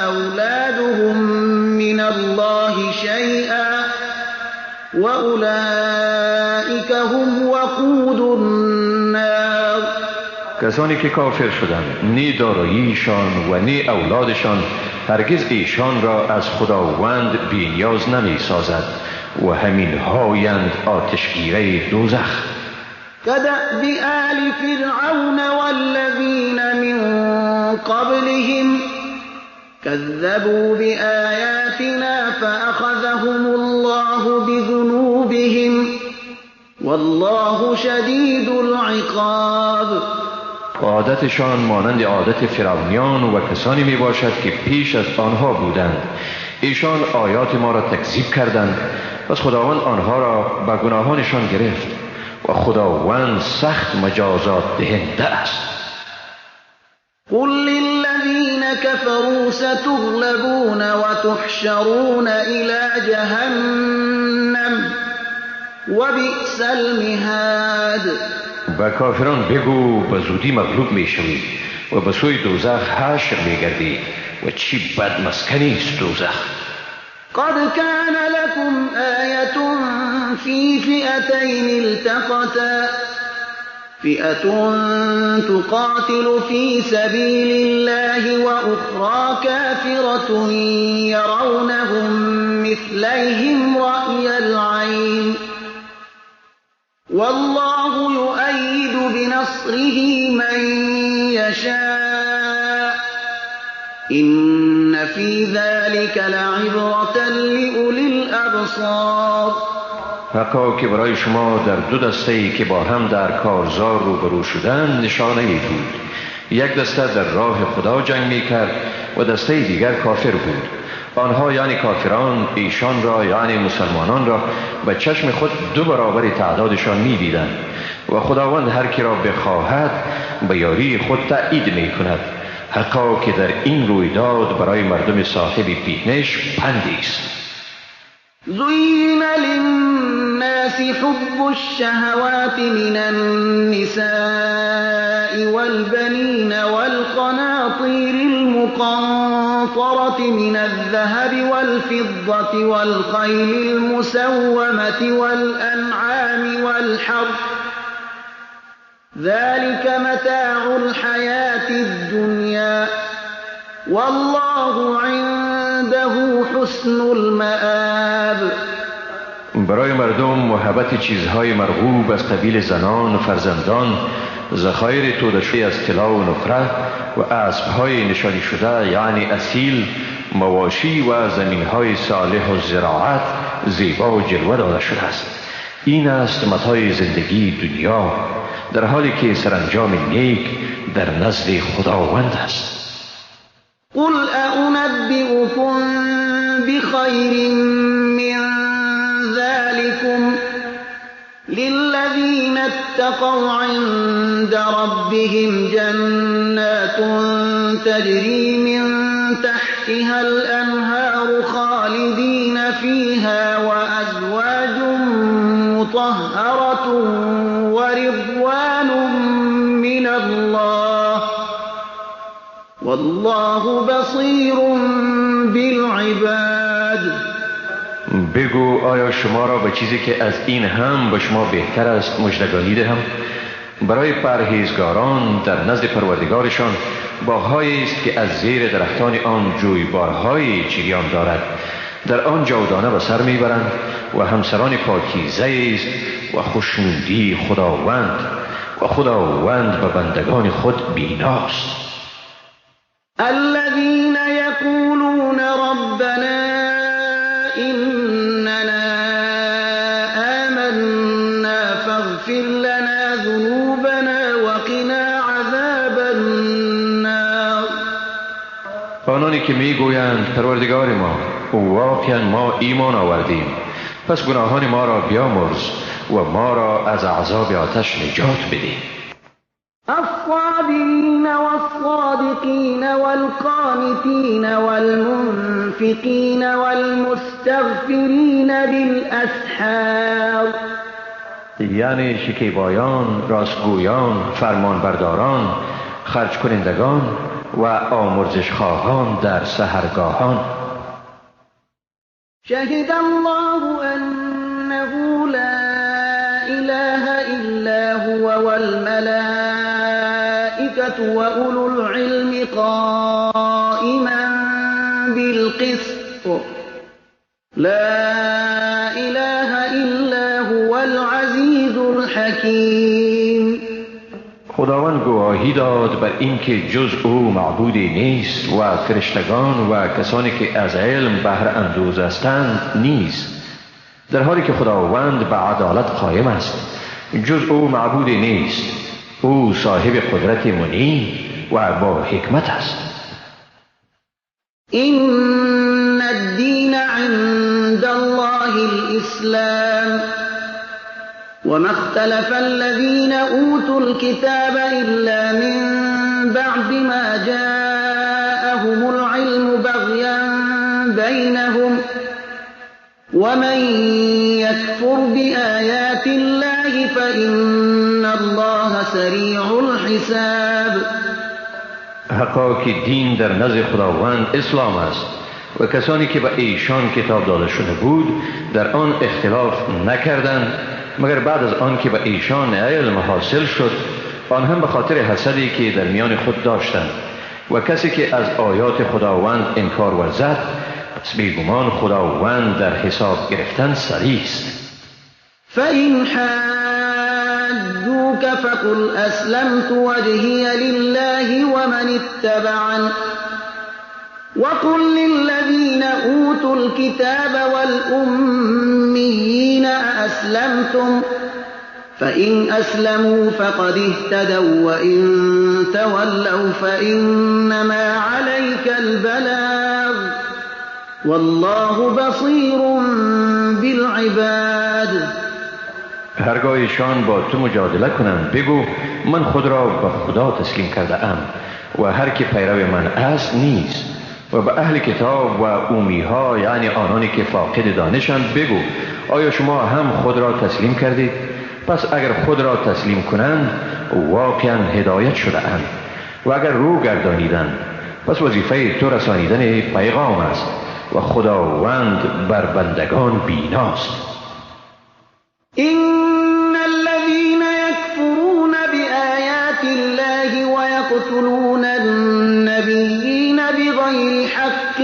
أولادهم من الله شيئا وأولئك هم وقود النار. کسانی که کافر شدند نی داراییشان و نی اولادشان هرگز ایشان را از خداوند بی‌نیاز نمی سازد و همین هایند آتشگیره دوزخ. كدأب آل فرعون والذین من قبلهم كذبوا بآیاتنا فأخذهم الله بذنوبهم والله شدید العقاب. عادتشان مانند عادت فرعونیان و کسانی می باشد که پیش از آنها بودند. ایشان آیات ما را تکذیب کردند، پس خداوند آنها را به گناهانشان گرفت و خداوند سخت مجازات دهنده است. قل للذین كفروا ستغلبون وتحشرون إلى جهنم وبئس المهاد. به کافران بگو به زودی مغلوب میشوید و به سوی دوزخ حشر میگردید و چی بد مسکنی است دوزخ. قد كان لكم آية في فئتين التقتا فئة تقاتل في سبيل الله وأخرى كافرة يرونهم مثليهم رأي العين والله يؤيد بنصره من يشاء إن في ذلك لعبرة لأولي الأبصار. حقا که برای شما در دو دسته‌ای که با هم در کارزار روبرو شدند نشانه‌ای بود. یک دسته در راه خدا جنگ می‌کرد و دسته دیگر کافر بود. آنها یعنی کافران ایشان را یعنی مسلمانان را به چشم خود دو برابر تعدادشان می‌دیدند و خداوند هر کی را بخواهد به یاری خود تأیید می‌کند. حقا که در این رویداد برای مردم صاحب بینش پندی است. زین للناس حب الشهوات من النساء والبنين والقناطير المقنطرة من الذهب والفضة والخيل المسومة والأنعام والحرث ذلك متاع الحياة الدنيا والله عنده حسن المآب. برای مردم محبت چیزهای مرغوب از قبیل زنان و فرزندان، ذخایر توده شده از طلا و نقره و اسبهای نشانی شده یعنی اصیل، مواشی و زمینهای صالح و زراعت زیبا و جلوه داده شده است. این است متاع زندگی دنیا، در حالی که سرانجام نیک در نزد خداوند است. قل أنبئكم بخير من ذلكم للذين اتقوا عند ربهم جنات تجري من تحتها الأنهار خالدين فيها وأزواج مطهرة ورضوان من الله والله بصیر بالعباد. بگو آیا شما را به چیزی که از این هم به شما بهتر است مژدگانی دهم؟ برای پرهیزگاران در نزد پروردگارشان باغهایی است که از زیر درختان آن جویبارهای جریان دارد، در آن جاودانه به سر میبرند و همسران پاکیزه است و خوشنودی خداوند، و خداوند به بندگان خود بیناست. الذين يقولون ربنا إننا آمنا فاغفر لنا ذنوبنا وقنا عذاب النار. آنانی که میگویند پروردگار ما، واقعا ما ایمان آوردیم، پس گناهان ما را بیامرز و ما را از عذاب آتش نجات بده. الصابرین والصادقین والقانتین والمنفقین والمستغفرین بالاسحار. یعنی شکیبایان، راستگویان، فرمانبرداران، خرج کنندگان و آمرزش خواهان در سحرگاهان. شهد الله انه لا اله الا هو والملائکة وأولو العلم قائما بالقسط لا إله إلا هو العزیز الحکیم. خداوند گواهی داد بر اینکه جز او معبودی نیست و فرشتگان و کسانی که از علم بهره اندوز هستند نیز، در حالی که خداوند به عدالت قایم است. جز او معبودی نیست، او صاحب قدرت منی و با حکمت است. إن الدین عند الله الإسلام وما اختلف الذين أوتوا الكتاب إلا من بعد ما جاءهم العلم بغيا بينهم ومن يكفر بآيات الله فإن الله سریع الحساب. حقا که دین در نزد خداوند اسلام است و کسانی که به ایشان کتاب داده شده بود در آن اختلاف نکردند مگر بعد از آن که به ایشان علم حاصل شد آن هم به خاطر حسدی که در میان خود داشتند. و کسی که از آیات خداوند انکار ورزد پس بیگمان خداوند در حساب گرفتن سریع است. فإن حاجوك فقل أسلمت وجهي لله ومن اتبعن وقل للذين أوتوا الكتاب والأميين أأسلمتم فإن أسلموا فقد اهتدوا وإن تولوا فإنما عليك البلاغ والله بصير بالعباد. هرگاه ایشان با تو مجادله کنند بگو من خود را به خدا تسلیم کرده ام و هر که پیرو من است نیست. و به اهل کتاب و اومیها، یعنی آنانی که فاقد دانشند، بگو آیا شما هم خود را تسلیم کردید؟ پس اگر خود را تسلیم کنند واقعا هدایت شده اند، و اگر رو گردانیدند پس وظیفه تو رسانیدن پیغام است و خداوند بر بندگان بیناست. إن الذين يكفرون بآيات الله ويقتلون النبيين بغير حق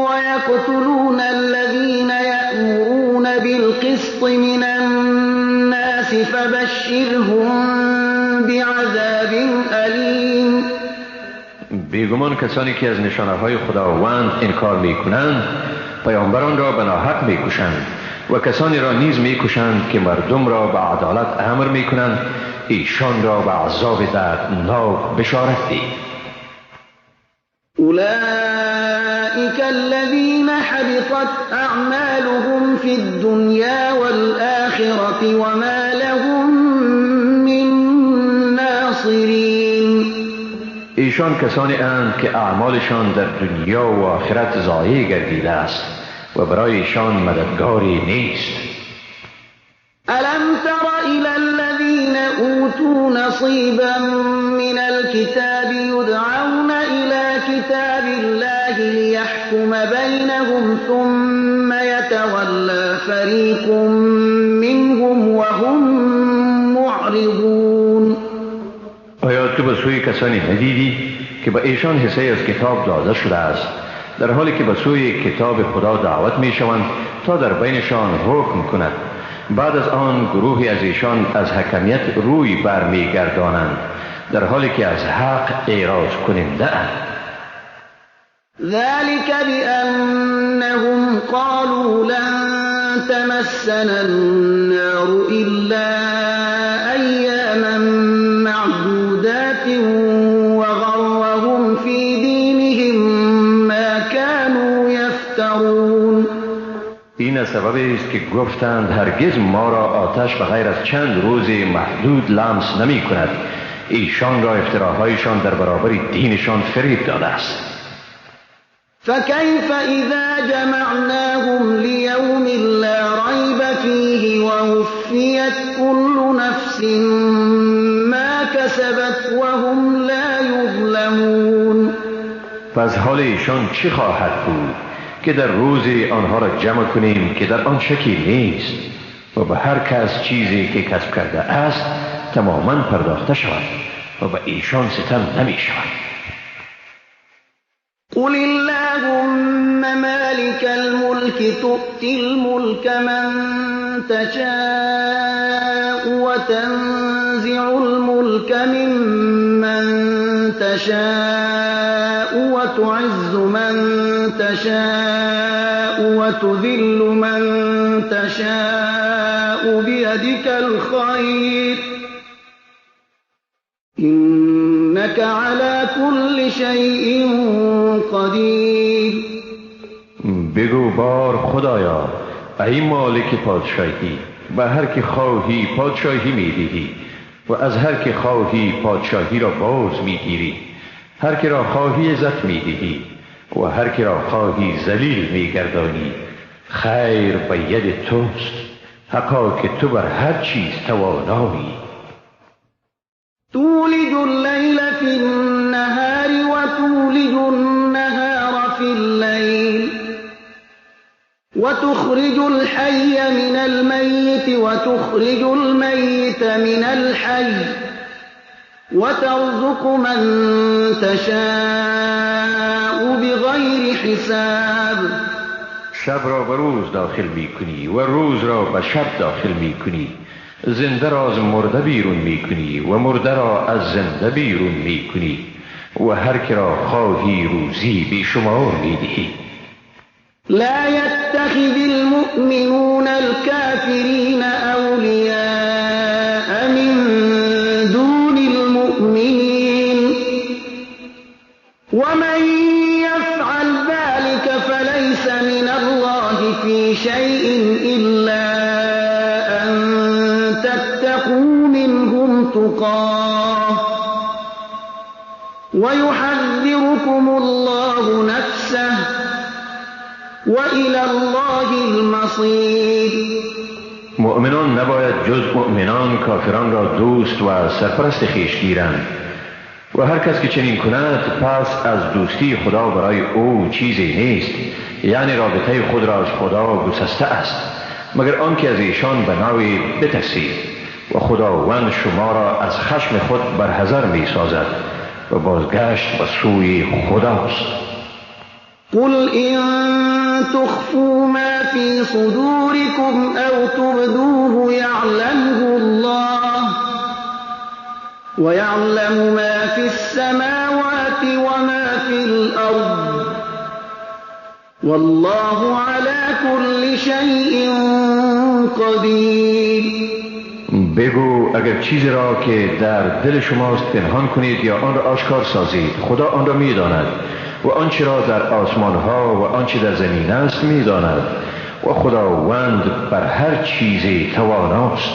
ويقتلون الذين يأمرون بالقسط من الناس فبشرهم بعذاب أليم. بیگمان کسانی که از نشانه های خداوند انکار میکنند پیامبران را به ناحق میکشند و کسانی را نیز میکشند که مردم را به عدالت امر میکنند، ایشان را به عذاب دردناک بشارت ده. أولئك الذين حبطت أعمالهم في الدنيا والآخرة وما لهم من ناصرين. ایشان کسانی اند که اعمالشان در دنیا و آخرت ضایع گردیده است و برای ایشان مددگاری نیست. ألم تر إلى الذين أوتوا نصيبا من الكتاب يدعون إلى كتاب الله ليحكم بينهم ثم يتولى فريق منهم وهم معرضون. آیا تو به سوی کسانی ندیدی که به ایشان حصه از کتاب داده شده است، در حالی که به سوی کتاب خدا دعوت می شوند تا در بینشان حکم کند؟ بعد از آن گروهی از ایشان از حکمیت روی برمی گردانند، در حالی که از حق اعراض کننده اند. ذلك بأنهم قالوا لن تمسنا النار إلا أياما معدودات وغرهم في دينهم ما كانوا يفترون. این سبب است که گفتند هرگز ما را آتش به غیر از چند روز محدود لمس نمی کند. ایشان را افتراهایشان در برابر دینشان فریب داده است. فكيف إذا جمعناهم ليوم لا ريب فيه ووفيت كل نفس ما كسبت وهم لا يظلمون. پس حال ایشان چی خواهد بود که در روزی آنها را جمع کنیم که در آن شکی نیست و به هر کس چیزی که کسب کرده است تماما پرداخته شود و به ایشان ستم نمی شود. قل اللهم مالك الملك تؤتي الملك من تشاء وتنزع الملك ممن تشاء وتعز من تشاء وتذل من تشاء بيدك الخير إنك على كل شيء قدیر. بگو بار خدایا، ای مالک پادشاهی، به هر که خواهی پادشاهی میدهی و از هر که خواهی پادشاهی را باز میگیری، هر که را خواهی عزت میدهی و هر که را خواهی ذلیل میگردانی. خیر به ید توست، حقا که تو بر هر چیز توانایی. تولج الليل في النهار وتولج النهار في الليل وتخرج الحي من الميت وتخرج الميت من الحي وترزق من تشاء بغیر حساب. شب را به روز داخل می کنی و روز را به شب داخل می کنی، زنده را از مرده بیرون می کنی و مرده را از زنده بیرون می کنی و هر که را خواهی روزی بیشمار می دهی. لا يتخذ المؤمنون الكافرين أولياء من دون المؤمنين ومن يفعل ذلك فليس من الله في شيء إلا أن تتقوا منهم تقاه ويحذركم الله نفسه وإلى الله المصير. مؤمنان نباید جز مؤمنان کافران را دوست و سرپرست خویش گیرند و هر کس که چنین کند پس از دوستی خدا برای او چیزی نیست، یعنی رابطه خود را از خدا گسسته است، مگر آنکه از ایشان به نوعی بترسید و خداوند شما را از خشم خود برحذر می سازد و بازگشت به سوی خداست. قل إن تخفوا ما في صدوركم أو تبدوه يعلمه الله ويعلم ما في السماوات وما في الأرض والله على كل شيء قدير. بگو اگر چیزی را که در دل شماست پنهان کنید یا آن را آشکار سازید، خدا آن را می‌داند و آنچه را در آسمان ها و آنچه در زمین است می‌داند و خداوند بر هر چیزی تواناست.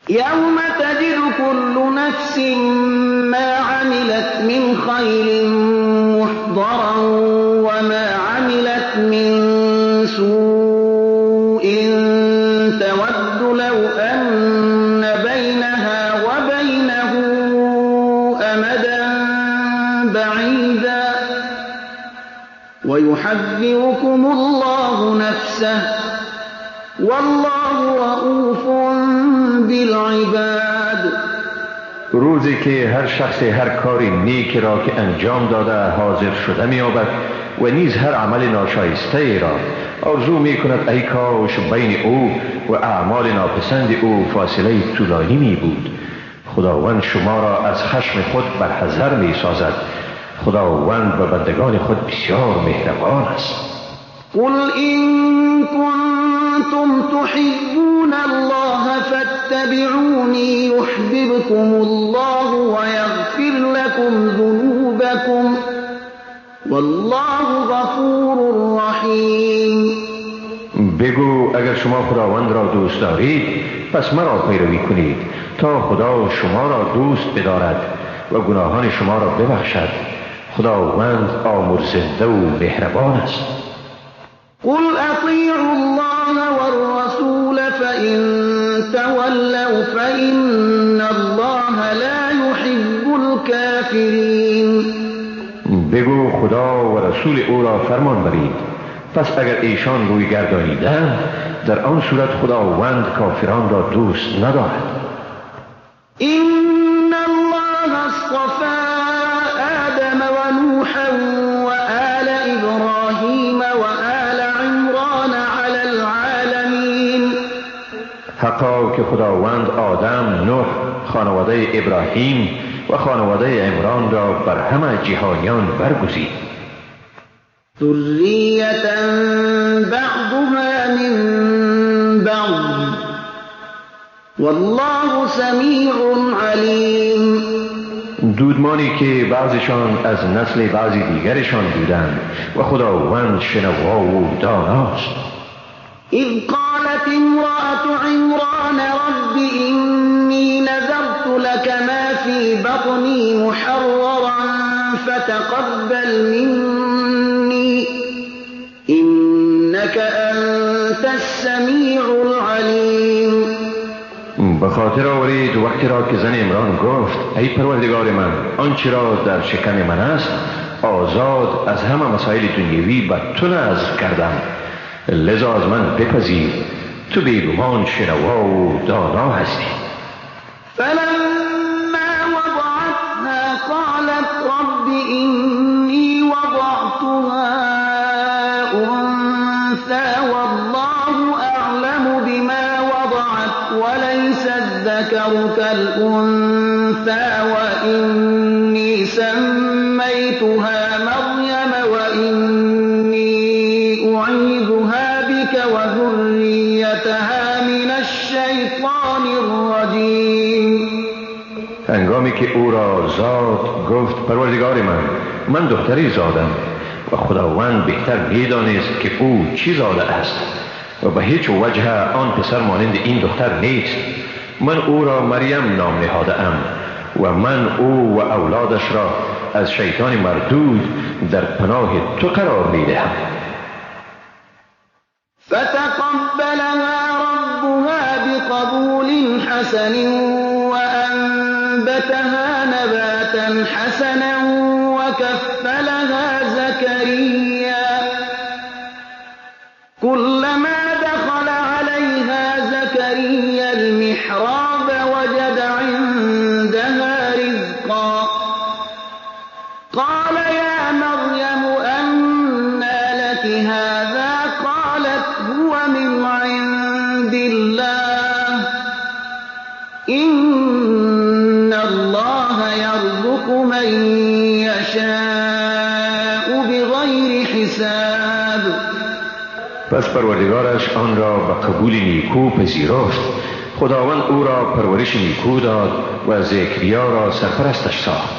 یوم تجد كل نفس ما عملت من خیر محضرا وما عملت من سوء تود لو أن بينها وبينه أمدا بعيدا ويحذركم الله نفسه والله رؤوف بالعباد. روزی که هر شخص هر کاری نیک را که انجام داده حاضر شده می‌یابد و نیز هر عمل ناشایسته ای را آرزو می کند ای کاش بین او و اعمال ناپسند او فاصله طولانی می بود. خداوند شما را از خشم خود برحذر می سازد. خداوند به بندگان خود بسیار مهربان است. قل إن كنتم تحبون الله فاتبعوني يحببكم الله ويغفر لكم ذنوبكم والله غفور رحیم. بگو اگر شما خداوند را دوست دارید پس مرا پیروی کنید تا خدا شما را دوست بدارد و گناهان شما را ببخشد. خداوند آمرزنده و مهربان است. قل اطیعوا الله والرسول فإن تولوا فإن الله لا يحب الكافرین. بگو خدا و رسول او را فرمان برید، پس اگر ایشان روی گردانیدند در آن صورت خداوند کافران را دوست ندارد. إن الله اصطفى آدم ونوحا وآل إبراهيم وآل عمران على العالمين. حقا که خداوند آدم، نوح، خانواده ابراهیم و خانواده عمران را بر همه جهانیان برگزید. ذریة بعضها من بعض والله سمیع علیم. دودمانی که بعضشان از نسل بعضی دیگرشان بودند و خداوند شنوا و داناست. اذ قالت امرأة عمران رب إني نذرت لك ما في بطني محررا فتقبل مني إنك أنت السمیع العلیم. به خاطر آورید وقتی را که زن عمران گفت ای پروردگار من، آنچه را در شکم من است آزاد از همه مسائل دنیوی به تو نذر کردم، لذا از من بپذیر، تو بیگمان شنوا و دانا هستی. فلما رب إني وضعتها أنثى والله أعلم بما وضعت وليس الذكر كالأنثى وإني سميتها مريم وإني أعيذها بك وذريتها من الشیطان الرجیم. هنگامی که او را زاد گفت پروردگار من دختری زادم و خداوند بهتر میدانست که او چی زاده است و به هیچ وجه آن پسر مانند این دختر نیست. من او را مریم نام نهاده ام و من او و اولادش را از شیطان مردود در پناه تو قرار میدهم. فتقبلها ربها بقبول حسن وأنبتها نباتا حسنا وكفلها زكريا كلما دخل عليها زكريا المحراب وجد عندها رزقا قال يا مريم أنى لك هذا؟ قالت هو من عند الله إن الله يرزق من يشاء بغير حساب. پس پروردگارش آن را به قبول نیکو پذیرفت. خداوند او را پرورش نیکو داد و زکریا را سرپرستش ساخت.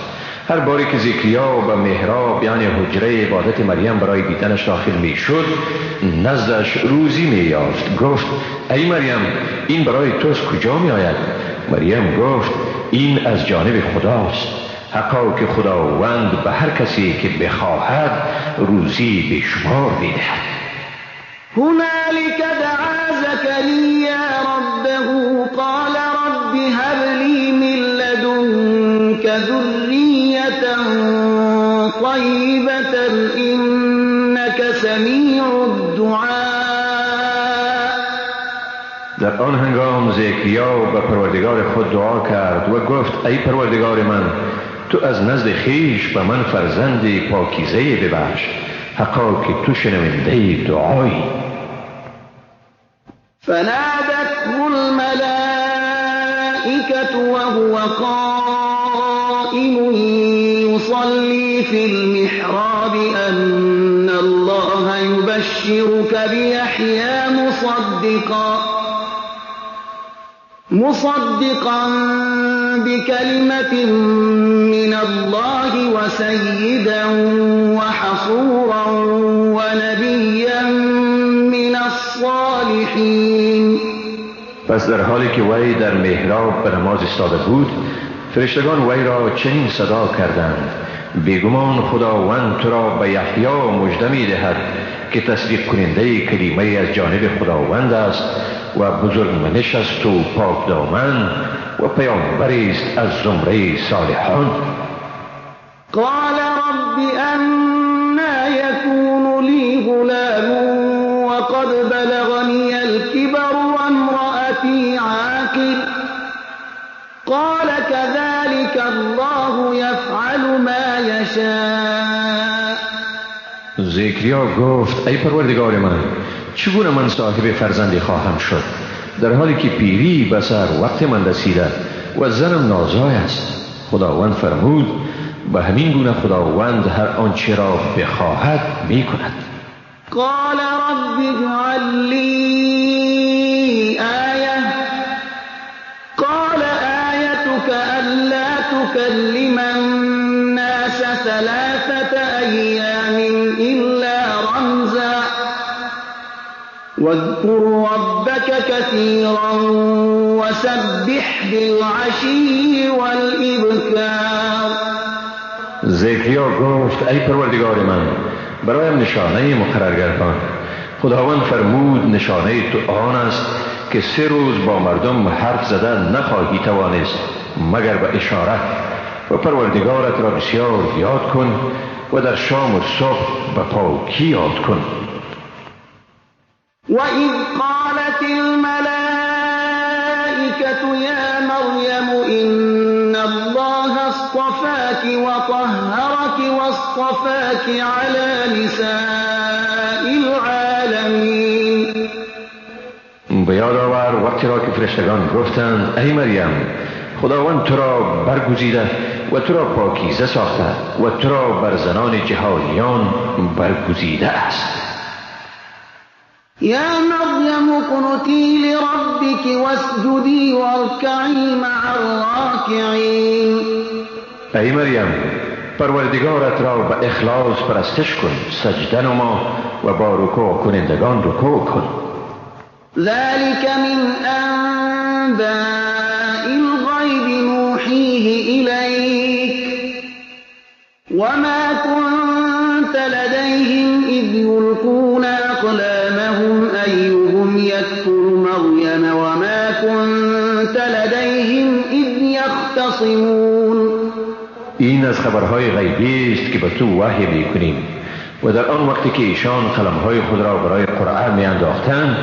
هر باری که زکریا به محراب یعنی حجره عبادت مریم برای دیدنش داخل می شد، نزدش روزی می یافت. گفت ای مریم، این برای تو از کجا می آید؟ مریم گفت این از جانب خداست. حقا که خداوند به هر کسی که بخواهد روزی بیشمار می دهد. هنالك دعا زكريا ربه قال رب هب لي من لدنك ذرية طيبة إنك سميع الدعاء. در آن هنگام زکریا به پروردگار خود دعا کرد و گفت ای پروردگار من، تو از نزد خویش به من فرزند پاکیزه ببخش، حقا که تو شنونده دعایی. فنادته الملائكة وهو قائم يصلي في المحراب أن الله يبشرك بيحيى مصدقا بكلمة من الله وسيدا وحصورا ونبيا من الصالحين. پس در حالی که وی در محراب به نماز ایستاده بود، فرشتگان وی را چنین صدا کردند: بیگمان خداوند تو را به یحیی مژده می دهد که تصدیق کننده کلمه از جانب خداوند است و بزرگ منش است و پاک دامن و پیامبری است از زمره صالحان. قال رب أنى يكون لي غلام وقد بلغني الكبر وامرأتي عاقر. قال كذلك الله يفعل ما يشاء. زکریا گفت ای پروردگار من، چگونه من صاحب فرزندی خواهم شد در حالی که پیری به سر وقت من رسیده و زنم نازای است؟ خداوند فرمود به همین گونه خداوند هر آنچه را بخواهد می کند. قال رب اجعل لي آية. قال آيتك ألا تكلم الناس 3 أيام إلا رمزا واذكر ربك كثيرا وسبح بالعشي والإبكار. زکریا گفت ای پروردگار من، برایم نشانه مقرر گردان. خداوند فرمود نشانه تو آن است که 3 روز با مردم حرف زدن نخواهی توانست مگر به اشاره، و پروردگارت را بسیار یاد کن و در شام و صبح به پاکی یاد کن. وَإِذْ قَالَتِ الْمَلَائِكَةُ يَا مَرْيَمُ إِنَّ اللَّهَ اصْطَفَاكِ وَطَهَّرَكِ وطهرك واصطفاك على نساء العالمين. به یاد آور وقتی را که فرشتگان گفتند ای مریم، خداوند تو را برگزیده و تو را پاکیزه ساخته و تو را بر زنان جهانیان برگزیده است. یا مریم اقنتی لربک واسجدی وارکعی مع الراکعین. ای مریم، پروردگارت را به اخلاص پرستش کن، سجده نما و با رکوع کنندگان رکوع کن. ذلك من انباء الغیب نوحیه الیک وما كنت لدیهم اذ یلقون اقلامهم ایهم یکفل مریم وما كنت لدیهم اذ یختصمون. این از خبرهای غیبی است که به تو وحی میکنیم و در آن وقتی که ایشان قلمهای خود را برای قرعه میانداختند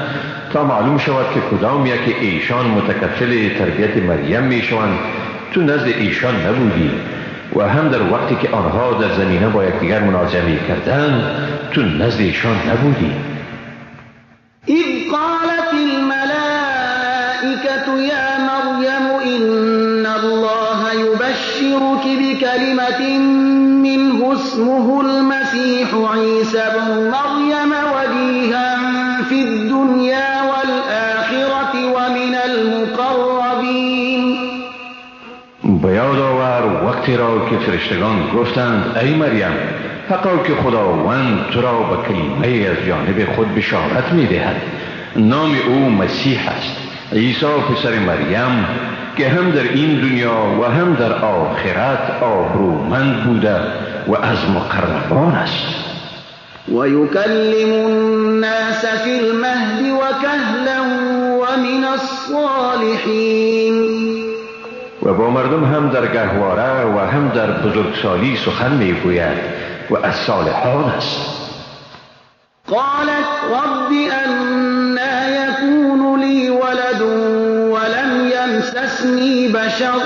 تا معلوم شود که کدام یک ایشان متکفل تربیت مریم میشوند، تو نزد ایشان نبودی و هم در وقتی که آنها در زمینه با یکدیگر منازعه میکردند تو نزد ایشان نبودی. اذ قالت الملائکة یا مریم ان الله یبشرک بکلمة منه اسمه المسیح عیسی ابن مریم وجیها فی الدنیا والآخرة ومن المقربین. به یاد آور وقتی را که فرشتگان گفتند ای مریم، حقا که خداوند تو را به کلمه از جانب خود بشارت می دهد، نام او مسیح است، عیسی پسر مریم، که هم در این دنیا و هم در آخرت آبرومند بوده و از مقربان است. و یکلم الناس فی المهد وکهلا ومن الصالحین. و با مردم هم در گهواره و هم در بزرگسالی سخن میگوید و از صالحان است. قالت رب أنى يكون لي ولد ولم يمسسني بشر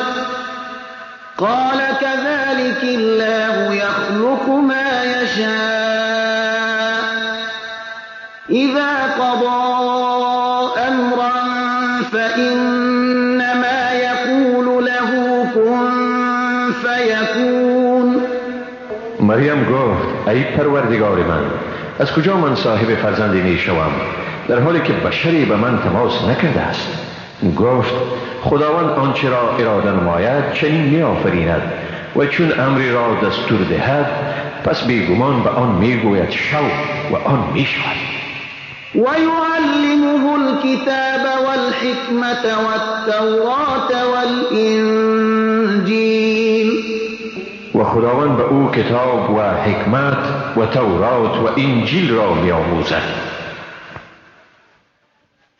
قال كذلك الله يخلق ما يشاء إذا قضى أمرا فإنما يقول له كن فيكون. مریم گفت ای پروردگار من، از کجا من صاحب فرزندی می شوم در حالی که بشری به من تماس نکرده است؟ گفت خداوند آنچه را اراده نماید چنین می آفریند و چون امری را دستور دهد پس بیگمان به آن می گوید شو و آن می شود. و یعلمه الکتاب والحکمة والتوراة والانجیل. و خداوند به او کتاب و حکمت و تورات و انجیل را می آموزد.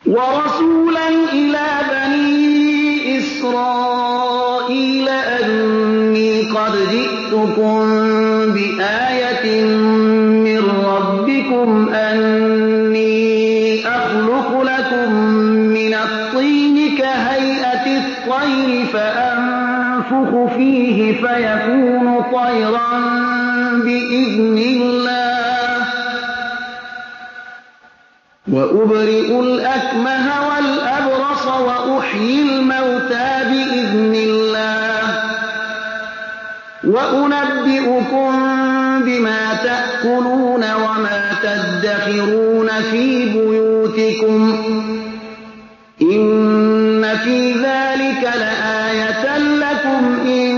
و رسولا الی بنی اسرائیل انی قد جئتکم بآیة من ربکم انی اخلق لکم من الطین کهیئة الطیر فأنفخ فیه فیکون طیرا بإذن الله وأبرئ الأكمه والأبرص وأحيي الموتى بإذن الله وأنبئكم بما تأكلون وما تدخرون في بيوتكم إن في ذلك لآية لكم إن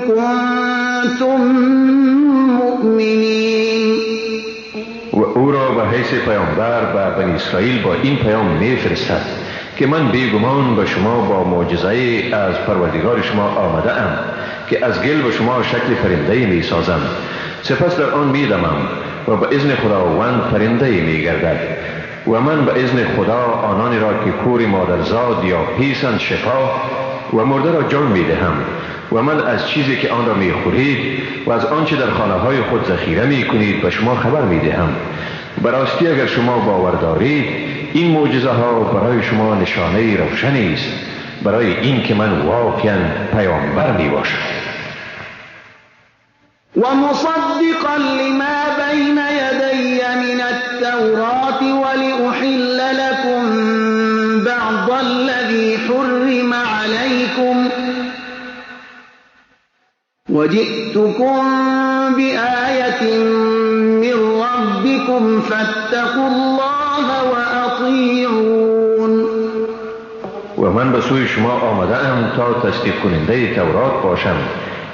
كنتم مؤمنين. و او را به حیث پیامبر به بنی اسرائیل با این پیام میفرستد که من بیگمان به شما با معجزه از پروردگار شما آمده ام که از گل به شما شکل پرنده می سازم، سپس در آن می دمم و به اذن خداوند پرنده می گردد و من به اذن خدا آنانی را که کور مادرزاد یا پیسند شفا و مرده را جان می دهم و من از چیزی که آن را می خورید و از آنچه در خانه های خود ذخیره می کنید به شما خبر می دهم. براستی اگر شما باور دارید این معجزه ها برای شما نشانه روشنی است برای این که من واقعا پیامبر می باشم. ومصدقا لما بين يدي من التوراة ولأحل لكم بعض الذي حرم عليكم وجئتكم بآية من ربكم فاتقوا الله وأطيعون. و من به سوی شما آمده ام تا تصدیق کننده تورات باشم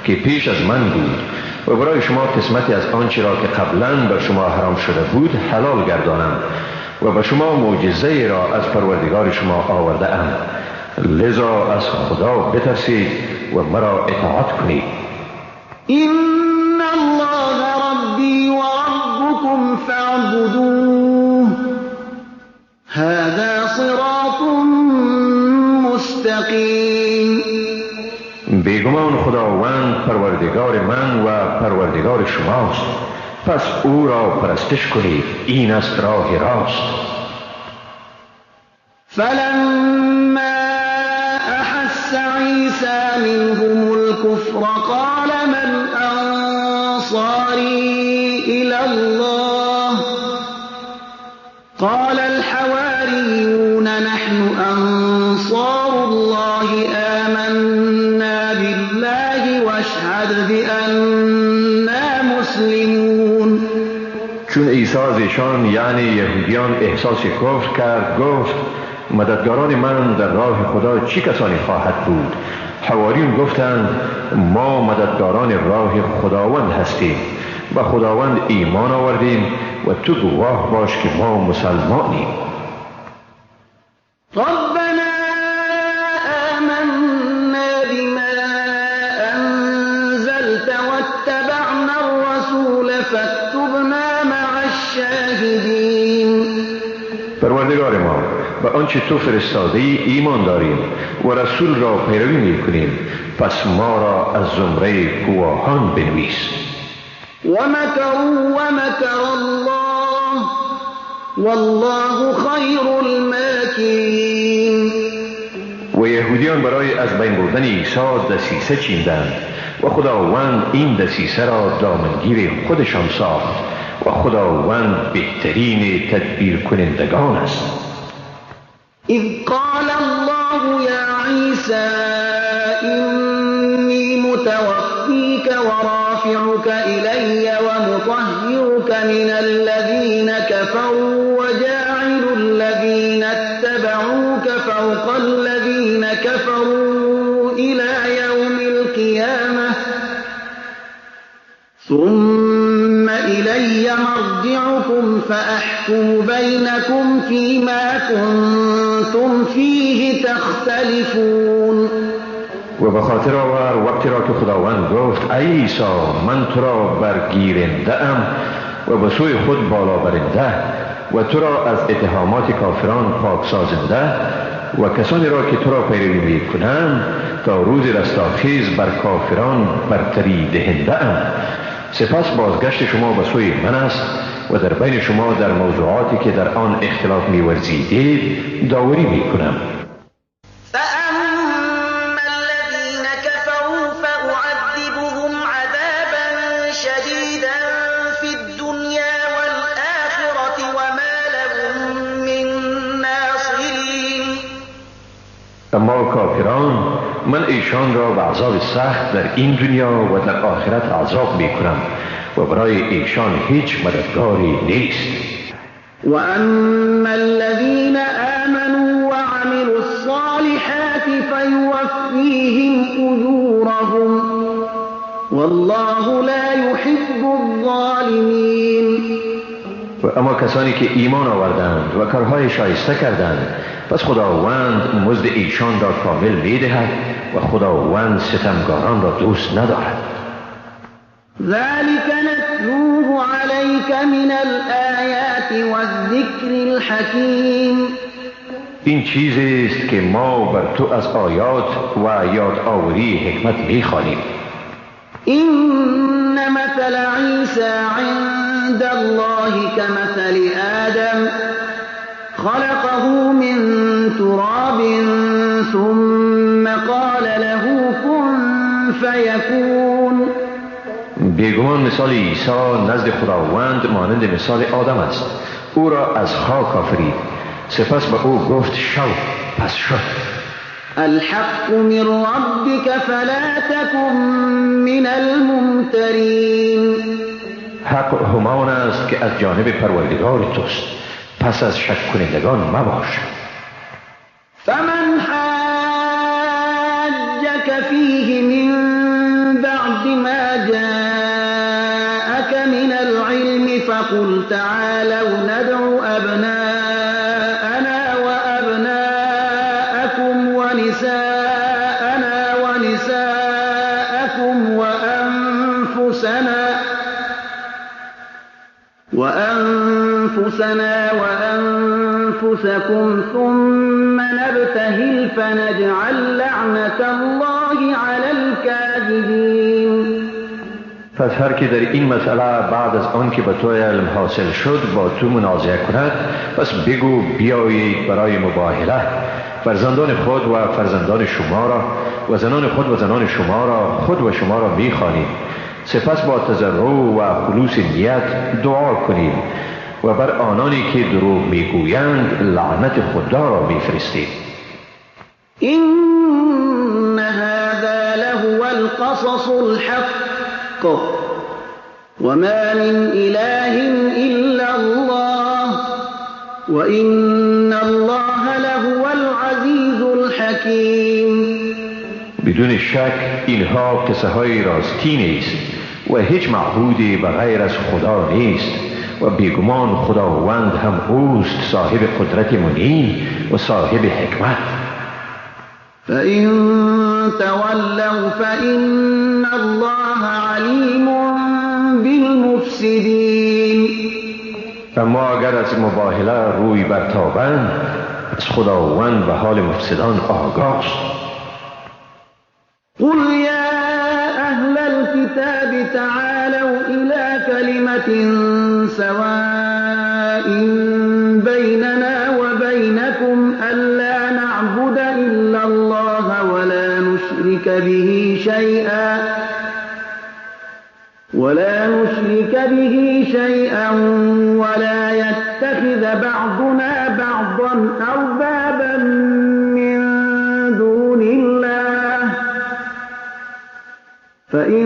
که پیش از من بود و برای شما قسمتی از آنچه را که قبلا بر شما حرام شده بود حلال گردانم و به شما معجزه را از پروردگار شما آورده ام. لذا از خدا بترسید و مرا اطاعت کنید. إن الله ربي وربكم فاعبدوه هذا صراط مستقیم. بیگمان خداوند پروردگار من و پروردگار شماست، پس او را پرستش کنید، این است راه راست. فلما احس عیسی منهم الكفر قال من انصاری الى الله قال الحواریون نحن انصار الله آمنا بالله واشهد بأننا مسلمون. چون عیسی از ایشان یعنی یهودیان احساس کفر کرد گفت مددگاران من در راه خدا چه کسانی خواهد بود؟ حواریون گفتند ما مددگاران راه خداوند هستیم، به خداوند ایمان آوردیم و تو گواه باش که ما مسلمانیم. ربنا آمنا بما أنزلت واتبعنا الرسول فاكتبنا مع الشاهدین. پروردگار ما، به آنچه تو فرستاده ایمان داریم و رسول را پیروی میکنیم، پس ما را از زمره گواهان بنویس. ومكروا ومكر الله والله خیر الماکرین. و یهودیان برای از بین بردن عیسی دسیسه چیندند و خداوند این دسیسه را دامنگیر خودشان ساخت و خداوند بهترین تدبیر کنندگان است. اذ قال الله یا عیسی انی متوفیک ورافعک الی ومطهرک من الذین كفروا وجاعل الذین اتبعوک فوق الذین كفروا الى یوم القیامة ثم إلي مرجعكم فأحكم بينكم فيما كنتم فيه تختلفون. و به خاطر آور وقتی را که خداوند گفت ای عیسی من تو را برگیرنده ام و به سوی خود بالا برنده و تو را از اتهامات کافران پاک سازنده و کسانی را که تو را پیروی می کنند تا روز رستاخیز بر کافران برتری دهنده ام. سپس بازگشت شما به سوی من است و در بین شما در موضوعاتی که در آن اختلاف می‌ورزیدید داوری می‌کنم. فأما الذين كفروا فأعذبهم عذابا شديدا في الدنيا والآخرة وما لهم من ناصرين. اما کافران من ایشان را به عذاب سخت در این دنیا و در آخرت عذاب میکنم و برای ایشان هیچ مددگاری نیست. و اما الذین آمنوا وعملوا الصالحات فیوفیهم اجورهم والله لا يحب الظالمین. و اما کسانی که ایمان آوردند و کارهای شایسته کردند پس خداوند مزد ایشان را کامل می‌دهد و خداوند ستمگاران را دوست ندارد. ذلك نتلوه علیک من الآیات والذکر الحکیم. این چیزی است که ما بر تو از آیات و یادآوری حکمت می‌خوانیم. إن مثل عیسی عند الله كمثل آدم خلقه من تراب ثم قال له كن فيكون. بیگمان مثال عیسی نزد خداوند مانند مثال آدم است. او را از خاک آفرید، سپس به او گفت شو، پس شد. الحق من ربك فلا تكن من الممترین. حق همان است که از جانب پروردگار توست، پس از شک کنندگان مباش. فمن حاجك فیه من بعد ما جاءك من العلم فقل تعالوا ندع أبناءنا وأبناءكم ونساءنا ونساءكم وأنفسنا وأنفسكم ثم نبتهل فنجعل لعنة الله على الكاذبين. پس هر که در این مسئله بعد از آن که به تو علم حاصل شد با تو منازعه کند، پس بگو بیایید برای مباهله فرزندان خود و فرزندان شما را و زنان خود و زنان شما را، خود و شما را میخوانیم. سپس با تضرع و خلوص نیت دعا کنیم و بر آنانی که دروغ میگویند لعنت خدا را میفرستیم. این هذا لهو القصص الحق وما من اله الا الله وان الله لهو العزیز الحکیم. بدون شک اینها قصه های راستی نیست و هیچ معبودی به غیر از خدا نیست و بیگمان خداوند هم اوست صاحب قدرت منی و صاحب حکمت. فإن تولوا فإن الله علیم بالمفسدین. اما اگر از مباهله روی برتابند، از خداوند به حال مفسدان آگاست. قل یا اهل الكتاب تعالوا الى كلمة سواء بيننا وبينكم ألا نعبد إلا الله ولا نشرك به شيئا ولا يتخذ بعضنا بعضا أربابا من دون الله فإن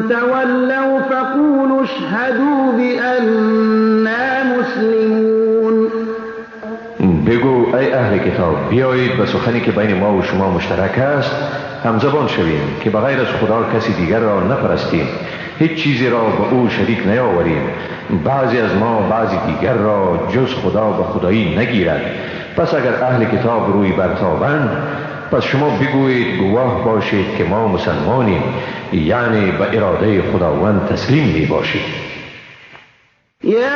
تولوا فقولوا اشهدوا بأننا مسلمون. بگو ای اهل کتاب، بیایید به سخنی که بین ما و شما مشترک است همزبان شویم که به غیر از خدا کسی دیگر را نپرستیم، هیچ چیزی را به او شریک نیاوریم، بعضی از ما بعضی دیگر را جز خدا به خدایی نگیرد. پس اگر اهل کتاب روی برتابند، پس شما بگویید گواه باشید که ما مسلمانیم، یعنی به اراده خداوند تسلیم می باشید. یا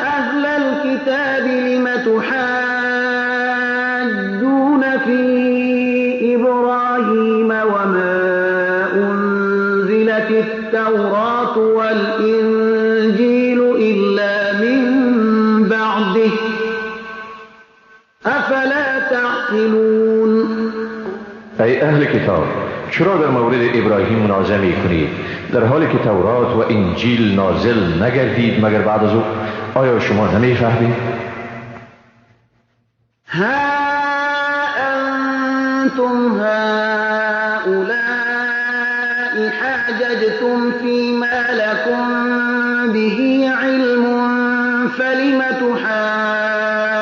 اهل الكتاب لم تحاجون فی ابراهیم وما انزلت التوراة والانجیل الا من بعده افلا تعقلون. ای اهل کتاب، چرا در مورد ابراهیم منازعه می کنید در حالی که تورات و انجیل نازل نگردید مگر بعد از او؟ آیا شما نمی فهمید؟ ها انتم هؤلاء حاججتم فيما لكم به علم فلم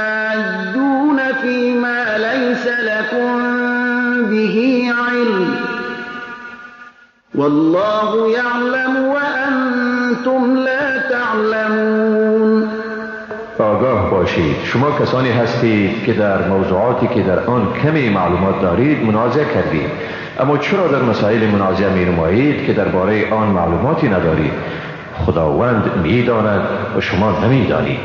تحاجون فيما ليس لكم به علم والله يعلم وأنتم لا تعلمون. آگاه باشید، شما کسانی هستید که در موضوعاتی که در آن کمی معلومات دارید منازعه کردید، اما چرا در مسائل منازعه می نمایید که درباره آن معلوماتی ندارید؟ خداوند می داند و شما نمی دانید.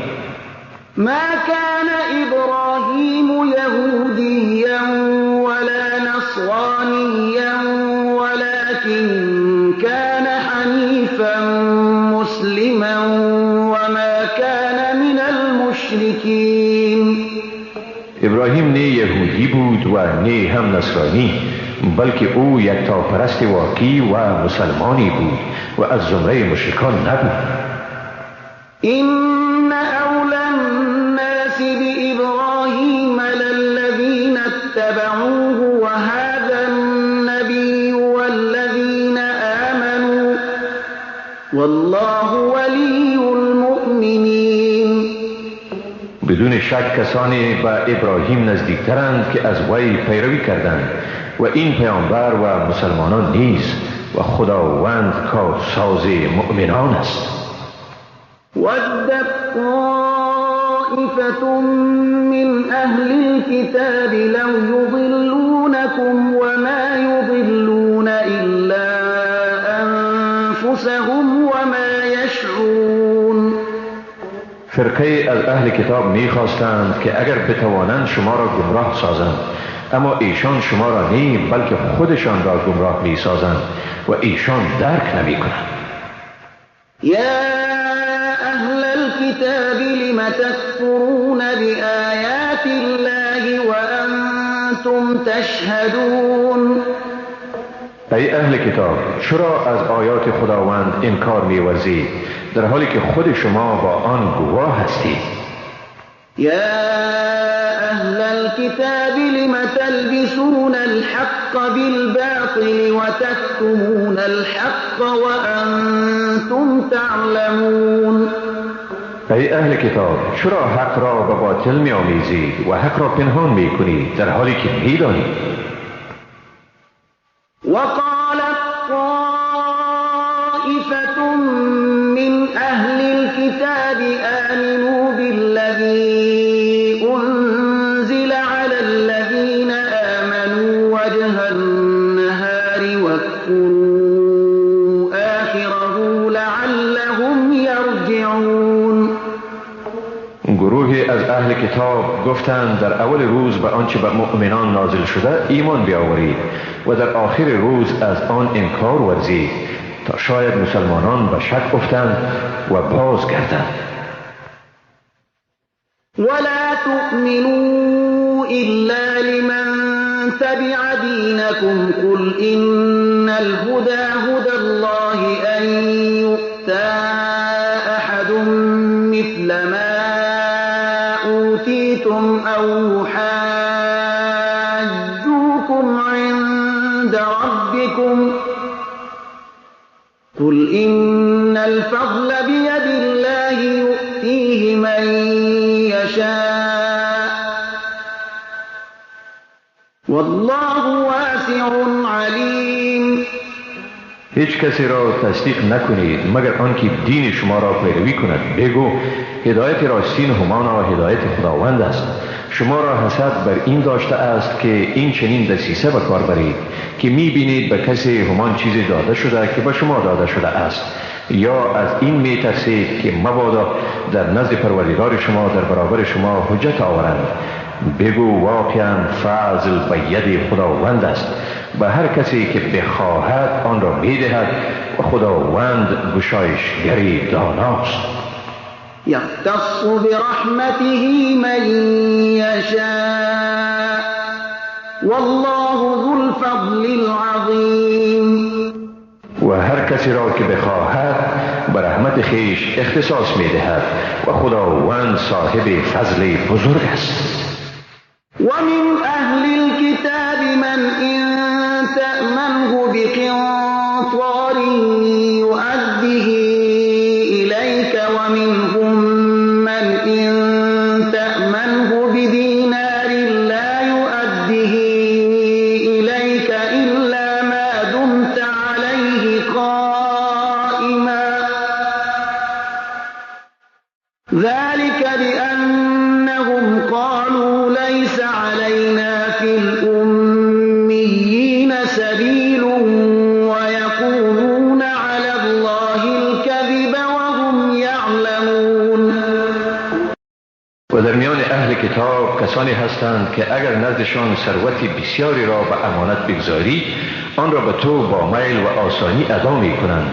ما كان ابراهیم یهودیا ولا نصرانیا ولكن كان حنیفا مسلما وما كان من المشرکین. ابراهیم نه یهودی بود و نه هم نصرانی، بلکه او یکتاپرست واقعی و مسلمانی بود و از زمره مشرکان نبود. إن أولى الناس بإبراهيم للذين اتبعوه وهذا النبي والذين آمنوا والله ولي المؤمنين. بدون شک کسانی به ابراهیم نزدیکترند که از وی پیروی کردند و این پیامبر و مسلمانان نیز، و خداوند کارساز مؤمنان است. ودت طائفة من أهل الكتاب لو يضلونكم وما يضلون إلا أنفسهم وما يشعرون. فرقه از اهل کتاب میخواستند که اگر بتوانند شما را گمراه سازند، اما ایشان شما را نی بلکه خودشان را گمراه میسازند و ایشان درک نمیکنند. یا اهل الكتاب لم تكفرون بآیات الله وانتم تشهدون. ای اهل کتاب، چرا از آیات خداوند انکار می‌ورزید در حالی که خود شما با آن گواه هستید؟ یا اهل الكتاب لم تلبسون الحق بالباطل وتكتمون الحق وانتم تعلمون. ای اهل کتاب، چرا حق را به باطل می‌آمیزید و حق را پنهان می‌کنید در حالی که می‌دانید؟ وقالت طائفة من أهل الكتاب آمنوا بالذي أنزل على الذين آمنوا وجه النهار واكفروا آخره لعلهم يرجعون. گروهی از اهل کتاب گفتند در اول روز به آنچه به مؤمنان نازل شده ایمان بیاورید و در آخر روز از آن انکار ورزید تا شاید مسلمانان به شک افتند و بازگردند. ولا تؤمنوا إلا لمن تبع دينكم قل إن الهدى هدى الله أن يؤتى أحد مثل ما أوتيتم أو يحاجوكم عند ربكم قل إن الفضل بيد الله يؤتيه من يشاء والله واسع عليم. هیچ کسی را تصدیق نکنید مگر آنکه دین شما را پیروی کند. بگو هدایت راستین همانا هدایت خداوند است. شما را حسد بر این داشته است که این چنین دسیسه به کار برید که میبینید به کسی همان چیزی داده شده که به شما داده شده است، یا از این میترسید که مبادا در نزد پروردگار شما در برابر شما حجت آورند. بگو واقعا فضل به ید خداوند است، به هر کسی که بخواهد آن را میدهد و خداوند گشایشگری داناست. یختص برحمته من یشاء والله ذو الفضل العظیم. و هر کسی را که بخواهد به رحمت خویش اختصاص میدهد و خداوند صاحب فضل بزرگ است. ومن أهل الكتاب من إن تأمنه بقنطار يؤده إليك ومنهم من إن تأمنه بدينار لا يؤده إليك إلا ما دمت عليه قائما ذلك بأنهم قالوا ليس علينا و در میان اهل کتاب کسانی هستند که اگر نزدشان ثروت بسیاری را به امانت بگذاری آن را به تو با میل و آسانی ادا می کنند.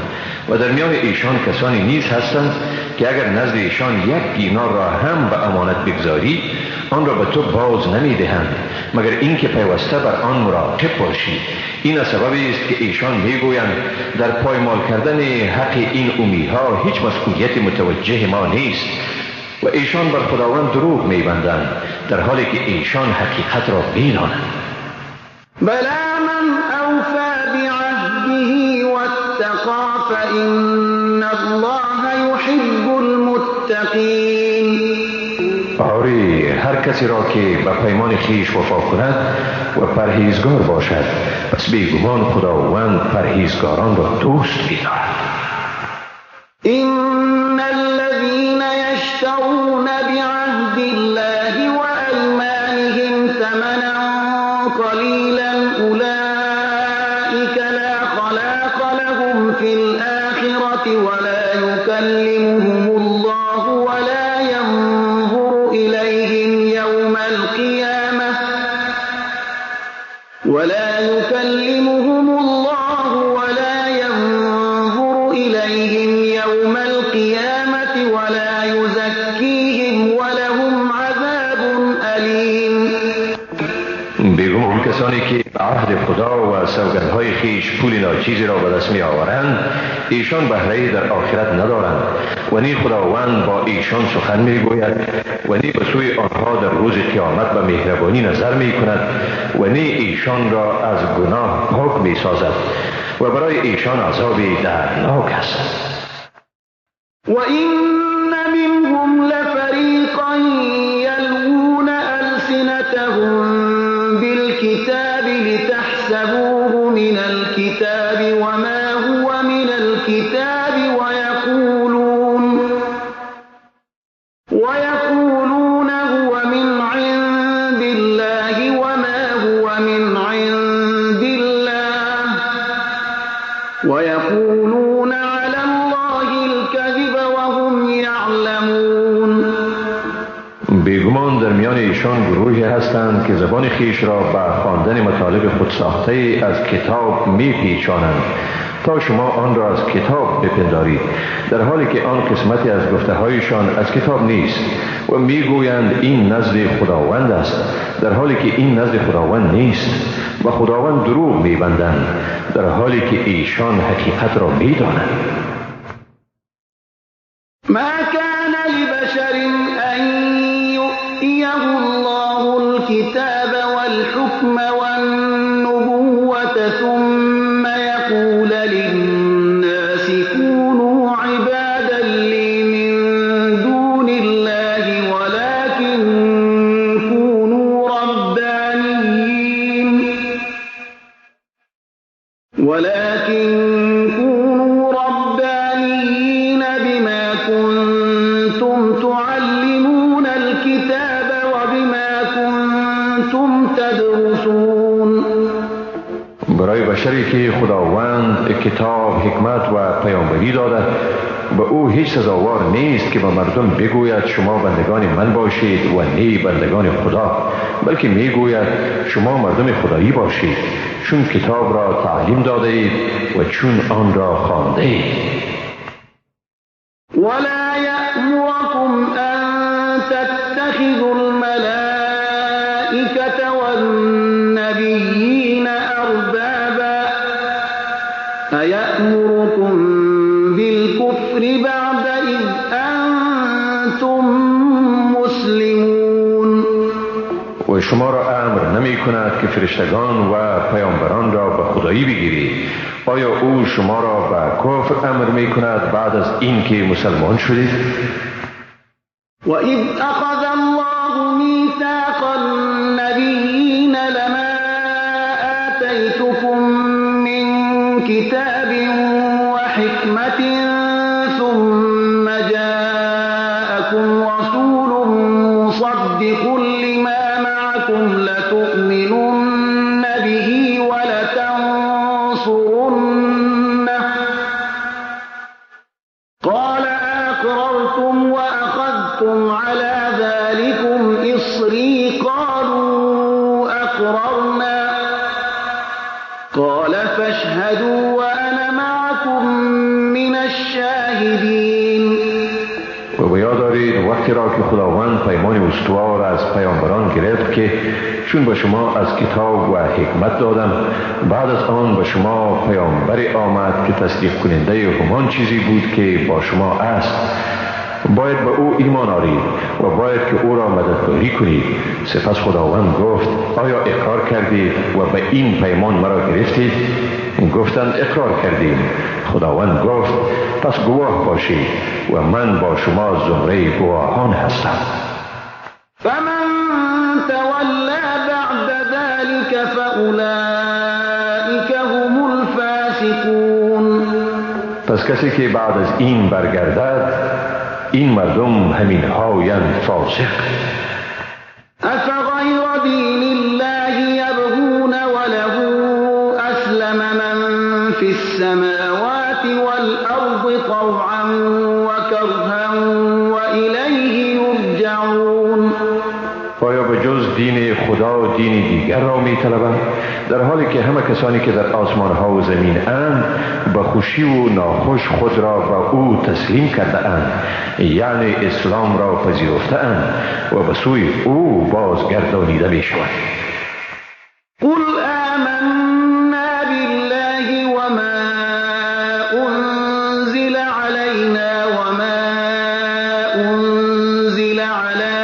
و در میان ایشان کسانی نیز هستند که اگر نزد ایشان 1 دینار را هم به امانت بگذاری آن را به تو باز نمی دهند مگر اینکه پیوسته بر آن مراقب باشی. این از سببی است که ایشان میگویند در پایمال کردن حق این امیها هیچ مسئولیت متوجه ما نیست و ایشان بر خداوند دروغ میبندند در حالی که ایشان حقیقت را میدانند. بلا من اوفى بعهده واتقى فإن الله يحب المتقین. آری، هر کسی را که به پیمان خویش وفا کند و پرهیزگار باشد پس بیگمان خداوند پرهیزگاران را دوست می‌دارد. إن الذين يشترون بعهد الله وأيمانهم ثمنا قليلا أولئك لا خلاق لهم في الآخرة ولا يكلمهم الله ولا ينظر إليهم يوم القيامة ولا يكلمهم الله ولا ينظر إليهم يوم القيامة ولا يزكيهم ولهم عذاب أليم. بیگمان کسانی که به عهد خدا و سوگندهای خویش پول ناچیزی را به دست می آورند ایشان بهره‌ای در آخرت ندارند و نی خداوند با ایشان سخن می گوید و نی به سوی آنها در روز قیامت به مهربانی نظر می کند و نی ایشان را از گناه پاک می سازد و برای ایشان عذابی دردناک است. وإن منهم لفريقا يلوون ألسنتهم بالكتاب لتحسبوه من الكتاب وما هو من الكتاب ويقولون هو من عند الله وما هو من عند الله ويقولون على الله الكذب وهم يعلمون. بیگمان در میان ایشان گروهی هستند که زبان خویش را به خواندن مطالب خودساخته از کتاب میپیچانند تا شما آن را از کتاب بپندارید در حالی که آن قسمتی از گفته‌هایشان از کتاب نیست و میگویند این نزد خداوند است در حالی که این نزد خداوند نیست و خداوند دروغ میبندند در حالی که ایشان حقیقت را میدانند. ما كان لبشر أن يؤتيه الله الكتاب والحكم والنبوة ثم يقول للناس كونوا عبادا لي من دون الله ولكن كونوا ربانيين بما كنتم تعلمون الكتاب وبما كنتم تدرسون. برای بشری که خداوند کتاب، حکمت و پیامبری داده به او هیچ سزاوار نیست که به مردم بگوید شما بندگان من باشید و نی بندگان خدا، بلکه میگوید شما مردم خدایی باشید چون کتاب را تعلیم داده اید و چون آن را خوانده اید. ولا يأمركم أن تتخذوا الملائكة والنبيين أربابا أيأمركم بالكفر بعد إذ أنتم مسلمون. و شما را امر نمی کند که فرشتگان و پیامبران را به خدایی بگیرید. آیا او شما را به کفر امر می کند بعد از اینکه مسلمان شدید؟ و اذ اخذ الله میثاق النبیین لما آتیتکم من کتاب و حکمت ثم جاءکم رسول مصدق لما معکم لتؤمنن به ولتنصرنه قال أأقررتم وأخذتم على ذلكم تهتدوا وأنا معكم من الشاهدين. و به یاد دارید وقتی را که خداوند پیمان استوار از پیامبران گرفت که چون به شما از کتاب و حکمت دادم، بعد از آن به شما پیامبری آمد که تصدیق کننده همان چیزی بود که با شما است، باید به او ایمان آرید و باید که او را مددگاری کنید. سپس خداوند گفت آیا اقرار کردید و به این پیمان مرا گرفتید؟ گفتند اقرار کردیم. خداوند گفت پس گواه باشید و من با شما زمره گواهان هستم. فمن تولی بعد ذلك فاولئک هم الفاسقون. پس کسی که بعد از این برگردد، این مردم همین هایند فاسق. افغیر دین الله یبغون وله اسلم من فی السماوات والارض طوعا وکرها والیه یرجعون. آیا به جز دین خدا دین دیگر را می طلبند؟ در حالی که همه کسانی که در آسمان ها و زمین اند به خوشی و ناخوش خود را به او تسلیم کرده اند، یعنی اسلام را پذیرفته اند و به سوی او بازگردانیده می شوند. قل آمنا بالله وما انزل علینا وما انزل علی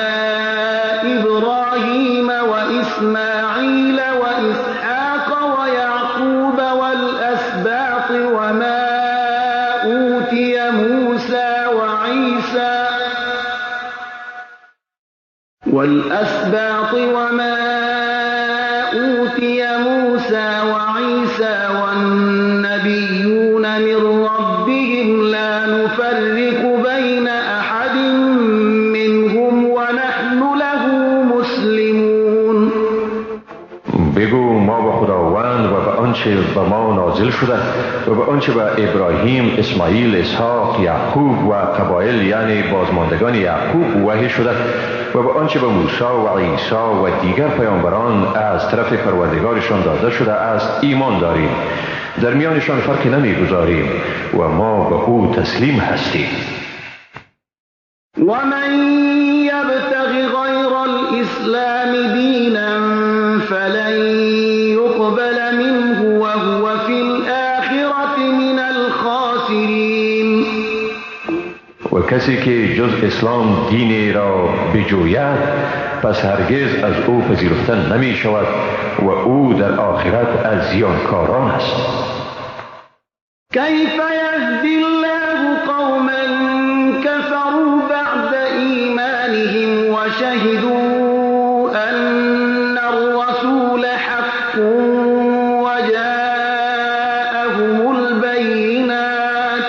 ابراهیم واسماعیل واسحاق ويعقوب والأسباط وما أوتي موسى وعيسى والأسباط وما أوتي موسى وعيسى والنبيون من ربهم لا نفرق بين أحد منهم ونحن له مسلمون. بگو ما به خداوند و به آنچه به ما نازل شده و به آنچه به ابراهیم، اسماعیل، اسحاق، یعقوب و قبایل یعنی بازماندگان یعقوب وحی شده و به آنچه به موسی و عیسی و دیگر پیامبران از طرف پروردگارشان داده شده است ایمان داریم، در میانشان فرقی نمیگذاریم و ما به او تسلیم هستیم. و من یبتغ غیر الاسلام دینا فلن یقبل منه وهو فی الآخرة من الخاسرین. و کسی که جز اسلام دینی را بجوید پس هرگز از او پذیرفته نمی شود و او در آخرت از زیانکاران است. کیف یهدی الله قوما کفروا بعد ایمانهم وشهدوا ان الرسول حق وجاءهم البینات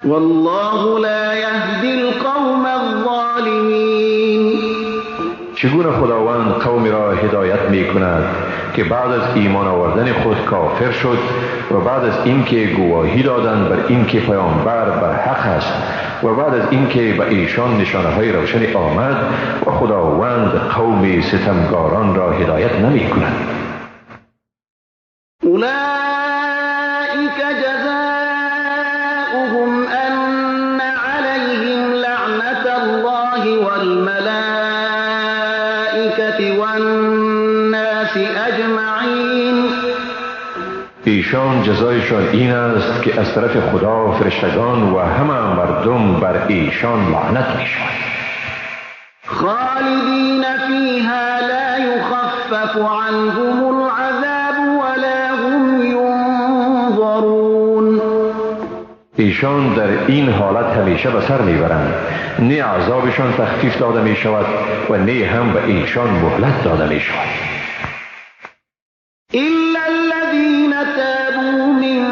والله لا یهدی القوم الظالمین. چگونه خداوند قومی را هدایت می کند که بعد از ایمان آوردن خود کافر شد و بعد از اینکه گواهی دادند بر اینکه پیامبر بر حق است و بعد از اینکه به ایشان نشانه های روشنی آمد و خداوند قوم ستمگاران را هدایت نمی کند. اولئک جزاؤهم ان علیهم لعنة الله والملائکة والناس اجمعین. ایشان جزایشان این است که از طرف خدا، فرشتگان و همه مردم بر ایشان لعنت می شود. خالدین فیها لا یخفف عنهم العذاب ولا هم ینظرون. ایشان در این حالت همیشه به سر میبرند، نه عذابشان تخفیف داده می شود و نه هم به ایشان مهلت داده می شود. إلا الذين تابوا من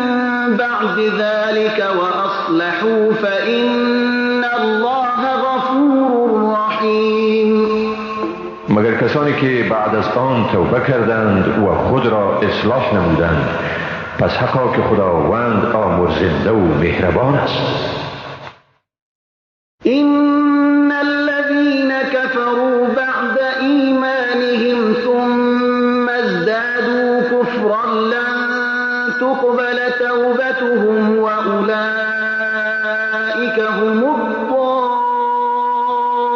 بعد ذلك وأصلحوا فإن الله غفور رحیم. مگر کسانی که بعد از آن توبه کردند و خود را اصلاح نمودند، پس حقا که خداوند آمرزنده و مهربان است. إن الذين كفروا بعد ایمانهم ثم ازدادوا كفرا لن تقبل توبتهم وأولئك هم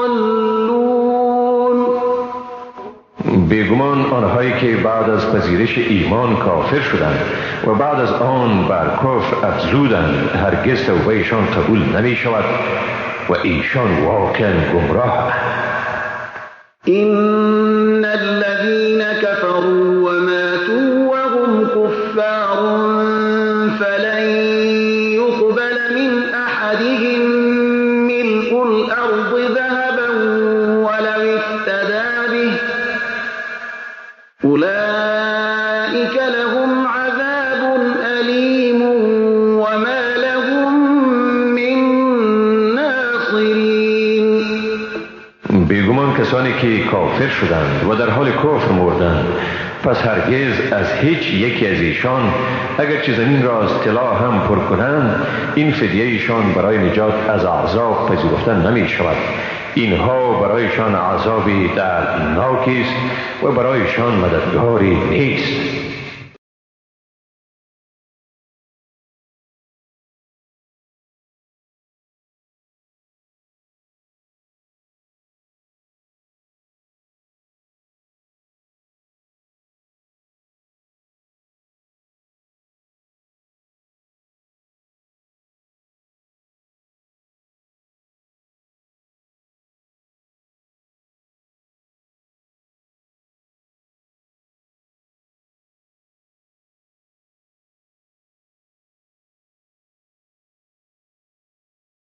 الضالون. بیگمان آنهایی که بعد از پذیرش ایمان کافر شدند و بعد از آن بر کفر افزودند هرگز توبهشان قبول نمی شود و ایشان واقعا گمراه. إن الذين كفروا وماتوا وهم كفار فلن يقبل من أحدهم ملء الأرض ذهبا ولو افتدى به أولئك لهم عذاب أليم وما لهم من ناصرين. بیگمان کسانی که کافر شدند و در حال کفر مردند پس هرگز از هیچ یکی از ایشان اگرچه زمین را از طلا هم پر کنند این فدیه ایشان برای نجات از عذاب پذیرفته نمی شود. اینها برایشان عذابی دردناکی است و برایشان مددگاری نیست.